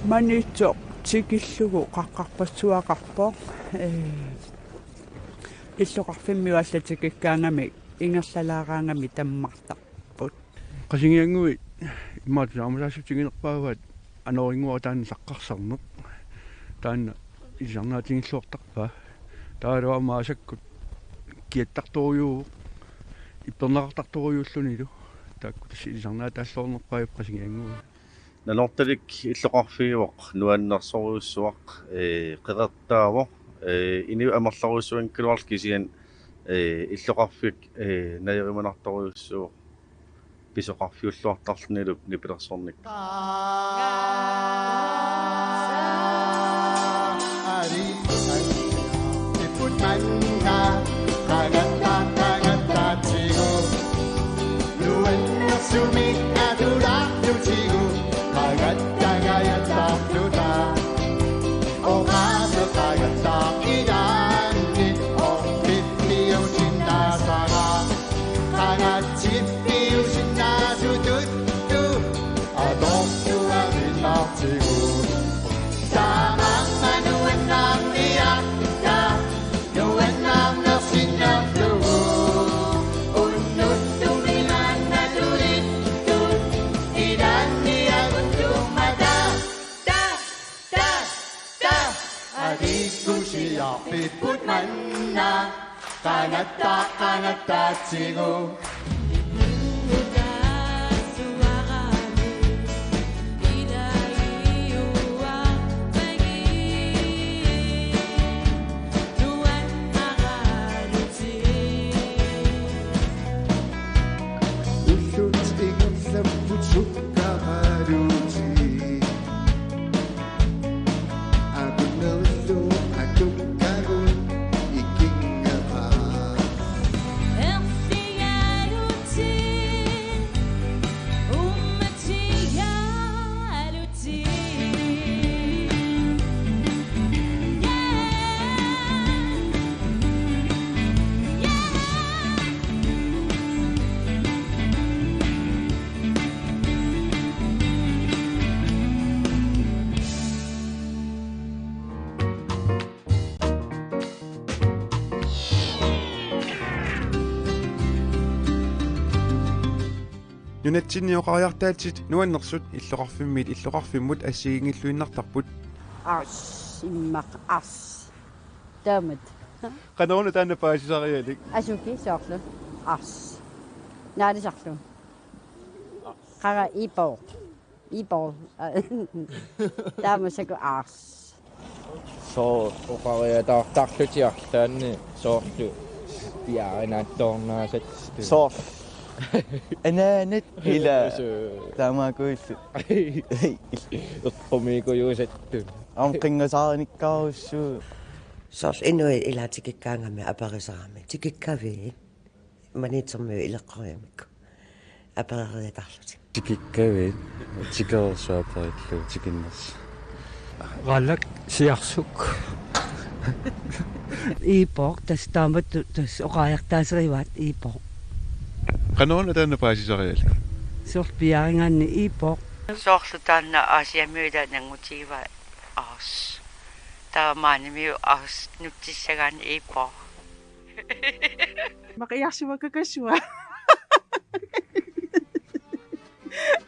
Maniitsoq tikillugu qaqqarpassuaqarpoq. Ee, illoqarfimmiut allat tikikkaangamik ingerlalaaraangamik tammartarput. Qasigiannguit immaqa tusaamasaassutiginerpaavaat anorinnguara taanna saqqarsarneq. Taanna ilisarnaatigilluartarpaa. Taavalu aamma aasakkut kiattartorujuuvoq. Ipperneqartartorujuullunilu. Taakku tassa ilisarnaataalluarnerpaavoq Qasigiannguit. Nanortalik illoqarfiuvoq, nuannersorujussuaq, ee, qeqertaavoq, ee, inuit amerlorujussuanngikkaluarlutik kisianni, ee, illoqarfik, ee, najorimanartorujussuuvoq pisoqarfiulluartarlunilu nipilersornikkut. Nunatsinni oqariartaatsit nuannersut illoqarfimmiit illoqarfimmut assigiinngilluinnartarput. Ars, immaq, ars. Taamat. Qanoruna taanna paasisarialik? Asuki soorlu. Ars. Naalisarlu. Qara ipoq. Ipoq. Taamasaku ars. Sooq oqariataartarlutik arlaanni soorlu piaarinaattoornaasat. Sooq. Anaanat ila. Suu. Taamaakuillu. Eqqumiikujuusattut. Aamma qinngasaarinikkaarussu. Soorlu inuit ila tikikkaangami aperisarami. Tikikkavit? Maniitsormiut ileqqorigamikku apereriataarlutik. Tikikkavit? Tikereersuaperillu tikinnersi. Qallak siarsuk. Iipoq, tassa taamatut tassa oqariartaaserivaat iipoq. Qanoruna taanna paasisarialik? Soorlu piaarigaanni iipoq. Soorlu taanna Aasiamiut ila nanngutigivaa ars. Taava maanimiut ars nutsissagaanni iipoq. Maqiarsimakkakasua.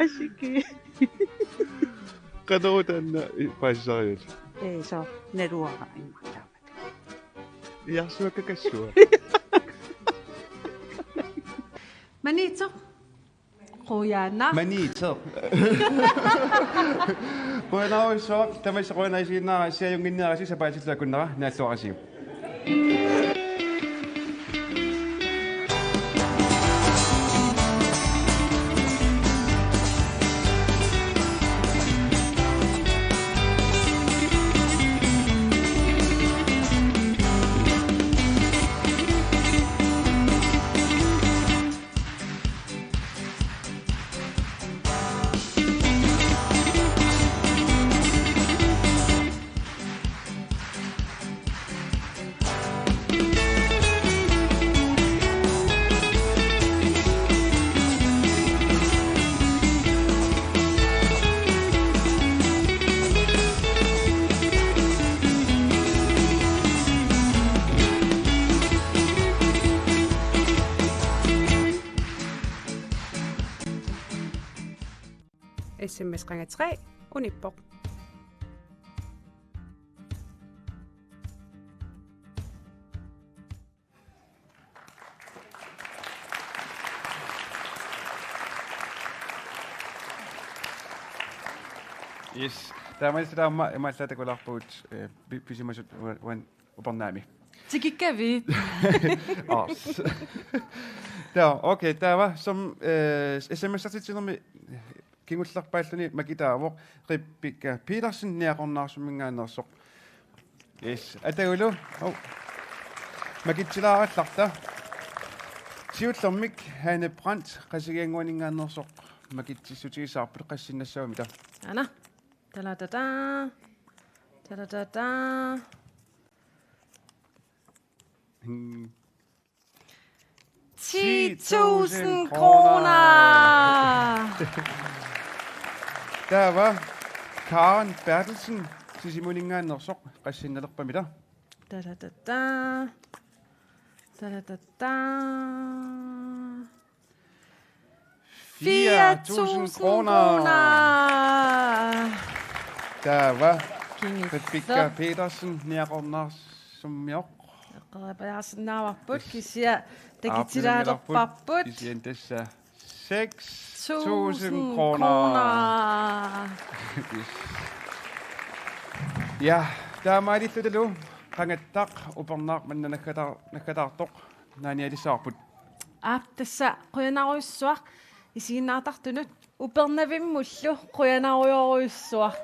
Asiki. Qanoruna taanna paasisarialik? Ee, soorlu naluara immaqa taamak. Iarsimakkakasua. Maniitsoq. Qujanaq. Maniitsoq. Qujanarsuaq, tamassi qujanaq isiginnaarassi, ajunnginniarisi, sapaatillu akunnera naalluarisiuk. S M S qanga tre unippoq. Yes. Taamaalilluta aamma imaallaat takulaarpugut, eh, pi-, pisimasut uan-, uan-, Upernaami. Tikikkavit? Ars. Taava, okay, taava som, eh, S M S-ertitsinermi kingullerpaalluni makitaavoq Rebecca Petersen Niaqornaarsumminngaanneersoq. Yes, atagulu. Oh. Makitsilaarallarta. Siullermik Hanne Brandt Qasigiannguaninngaanneersoq makitsissutigissavarput, qassinnassavarmita? Ana. Talatata. Talatata. Hmm. Ti tusind kroner. Taava Karen Berthelsen, Sisimiuninngaanneersoq, qassinnalerpamita? Talatata. Talatata. Fire tusind kroner. Taava Rebecca Petersen, Niaqornaarsummiooq. Eqqoriarsinnaavarput, kisianni takitilaalerparput. Kisianni tassa seks tusind kroner. Yes. Ja, taamaalillutalu qangattaq upernaaq manna naggataar-, naggataartoq naanialissavarput. Aap, tassa qujanarujussuaq isiginnaartartunut, Upernavimmullu qujanarujorujussuaq.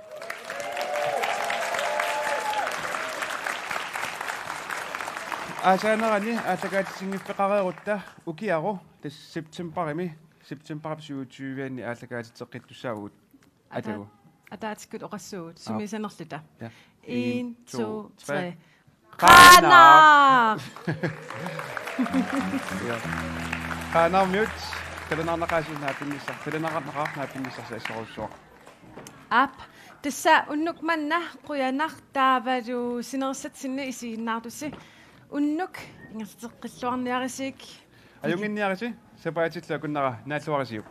Aasaanerani aallakaatitsinngiffeqareerutta ukiaru, tassa septembarimi, septembarip syvogtyve-anni aallakaatitseqqittussaavugut. Atagu. Ataa-, ataatikkut oqassuugut. Aap. Sumiissanerluta. Ja. En, to, tre. Qaanaaq! Ja. Qaanaarmiut, qilanaarnaqaasi naapinnissaa-, qilanaarnaqaaq naapinnissarsaassarujussuaq. Aap, tassa unnuk manna qujanaq taavalu sinerissatsinni isiginnaartusi. Unnuk ingerlateqqilluarniaritsi. Ajunnginniaritsi, sapaatillu akunnera naalluarisiuk.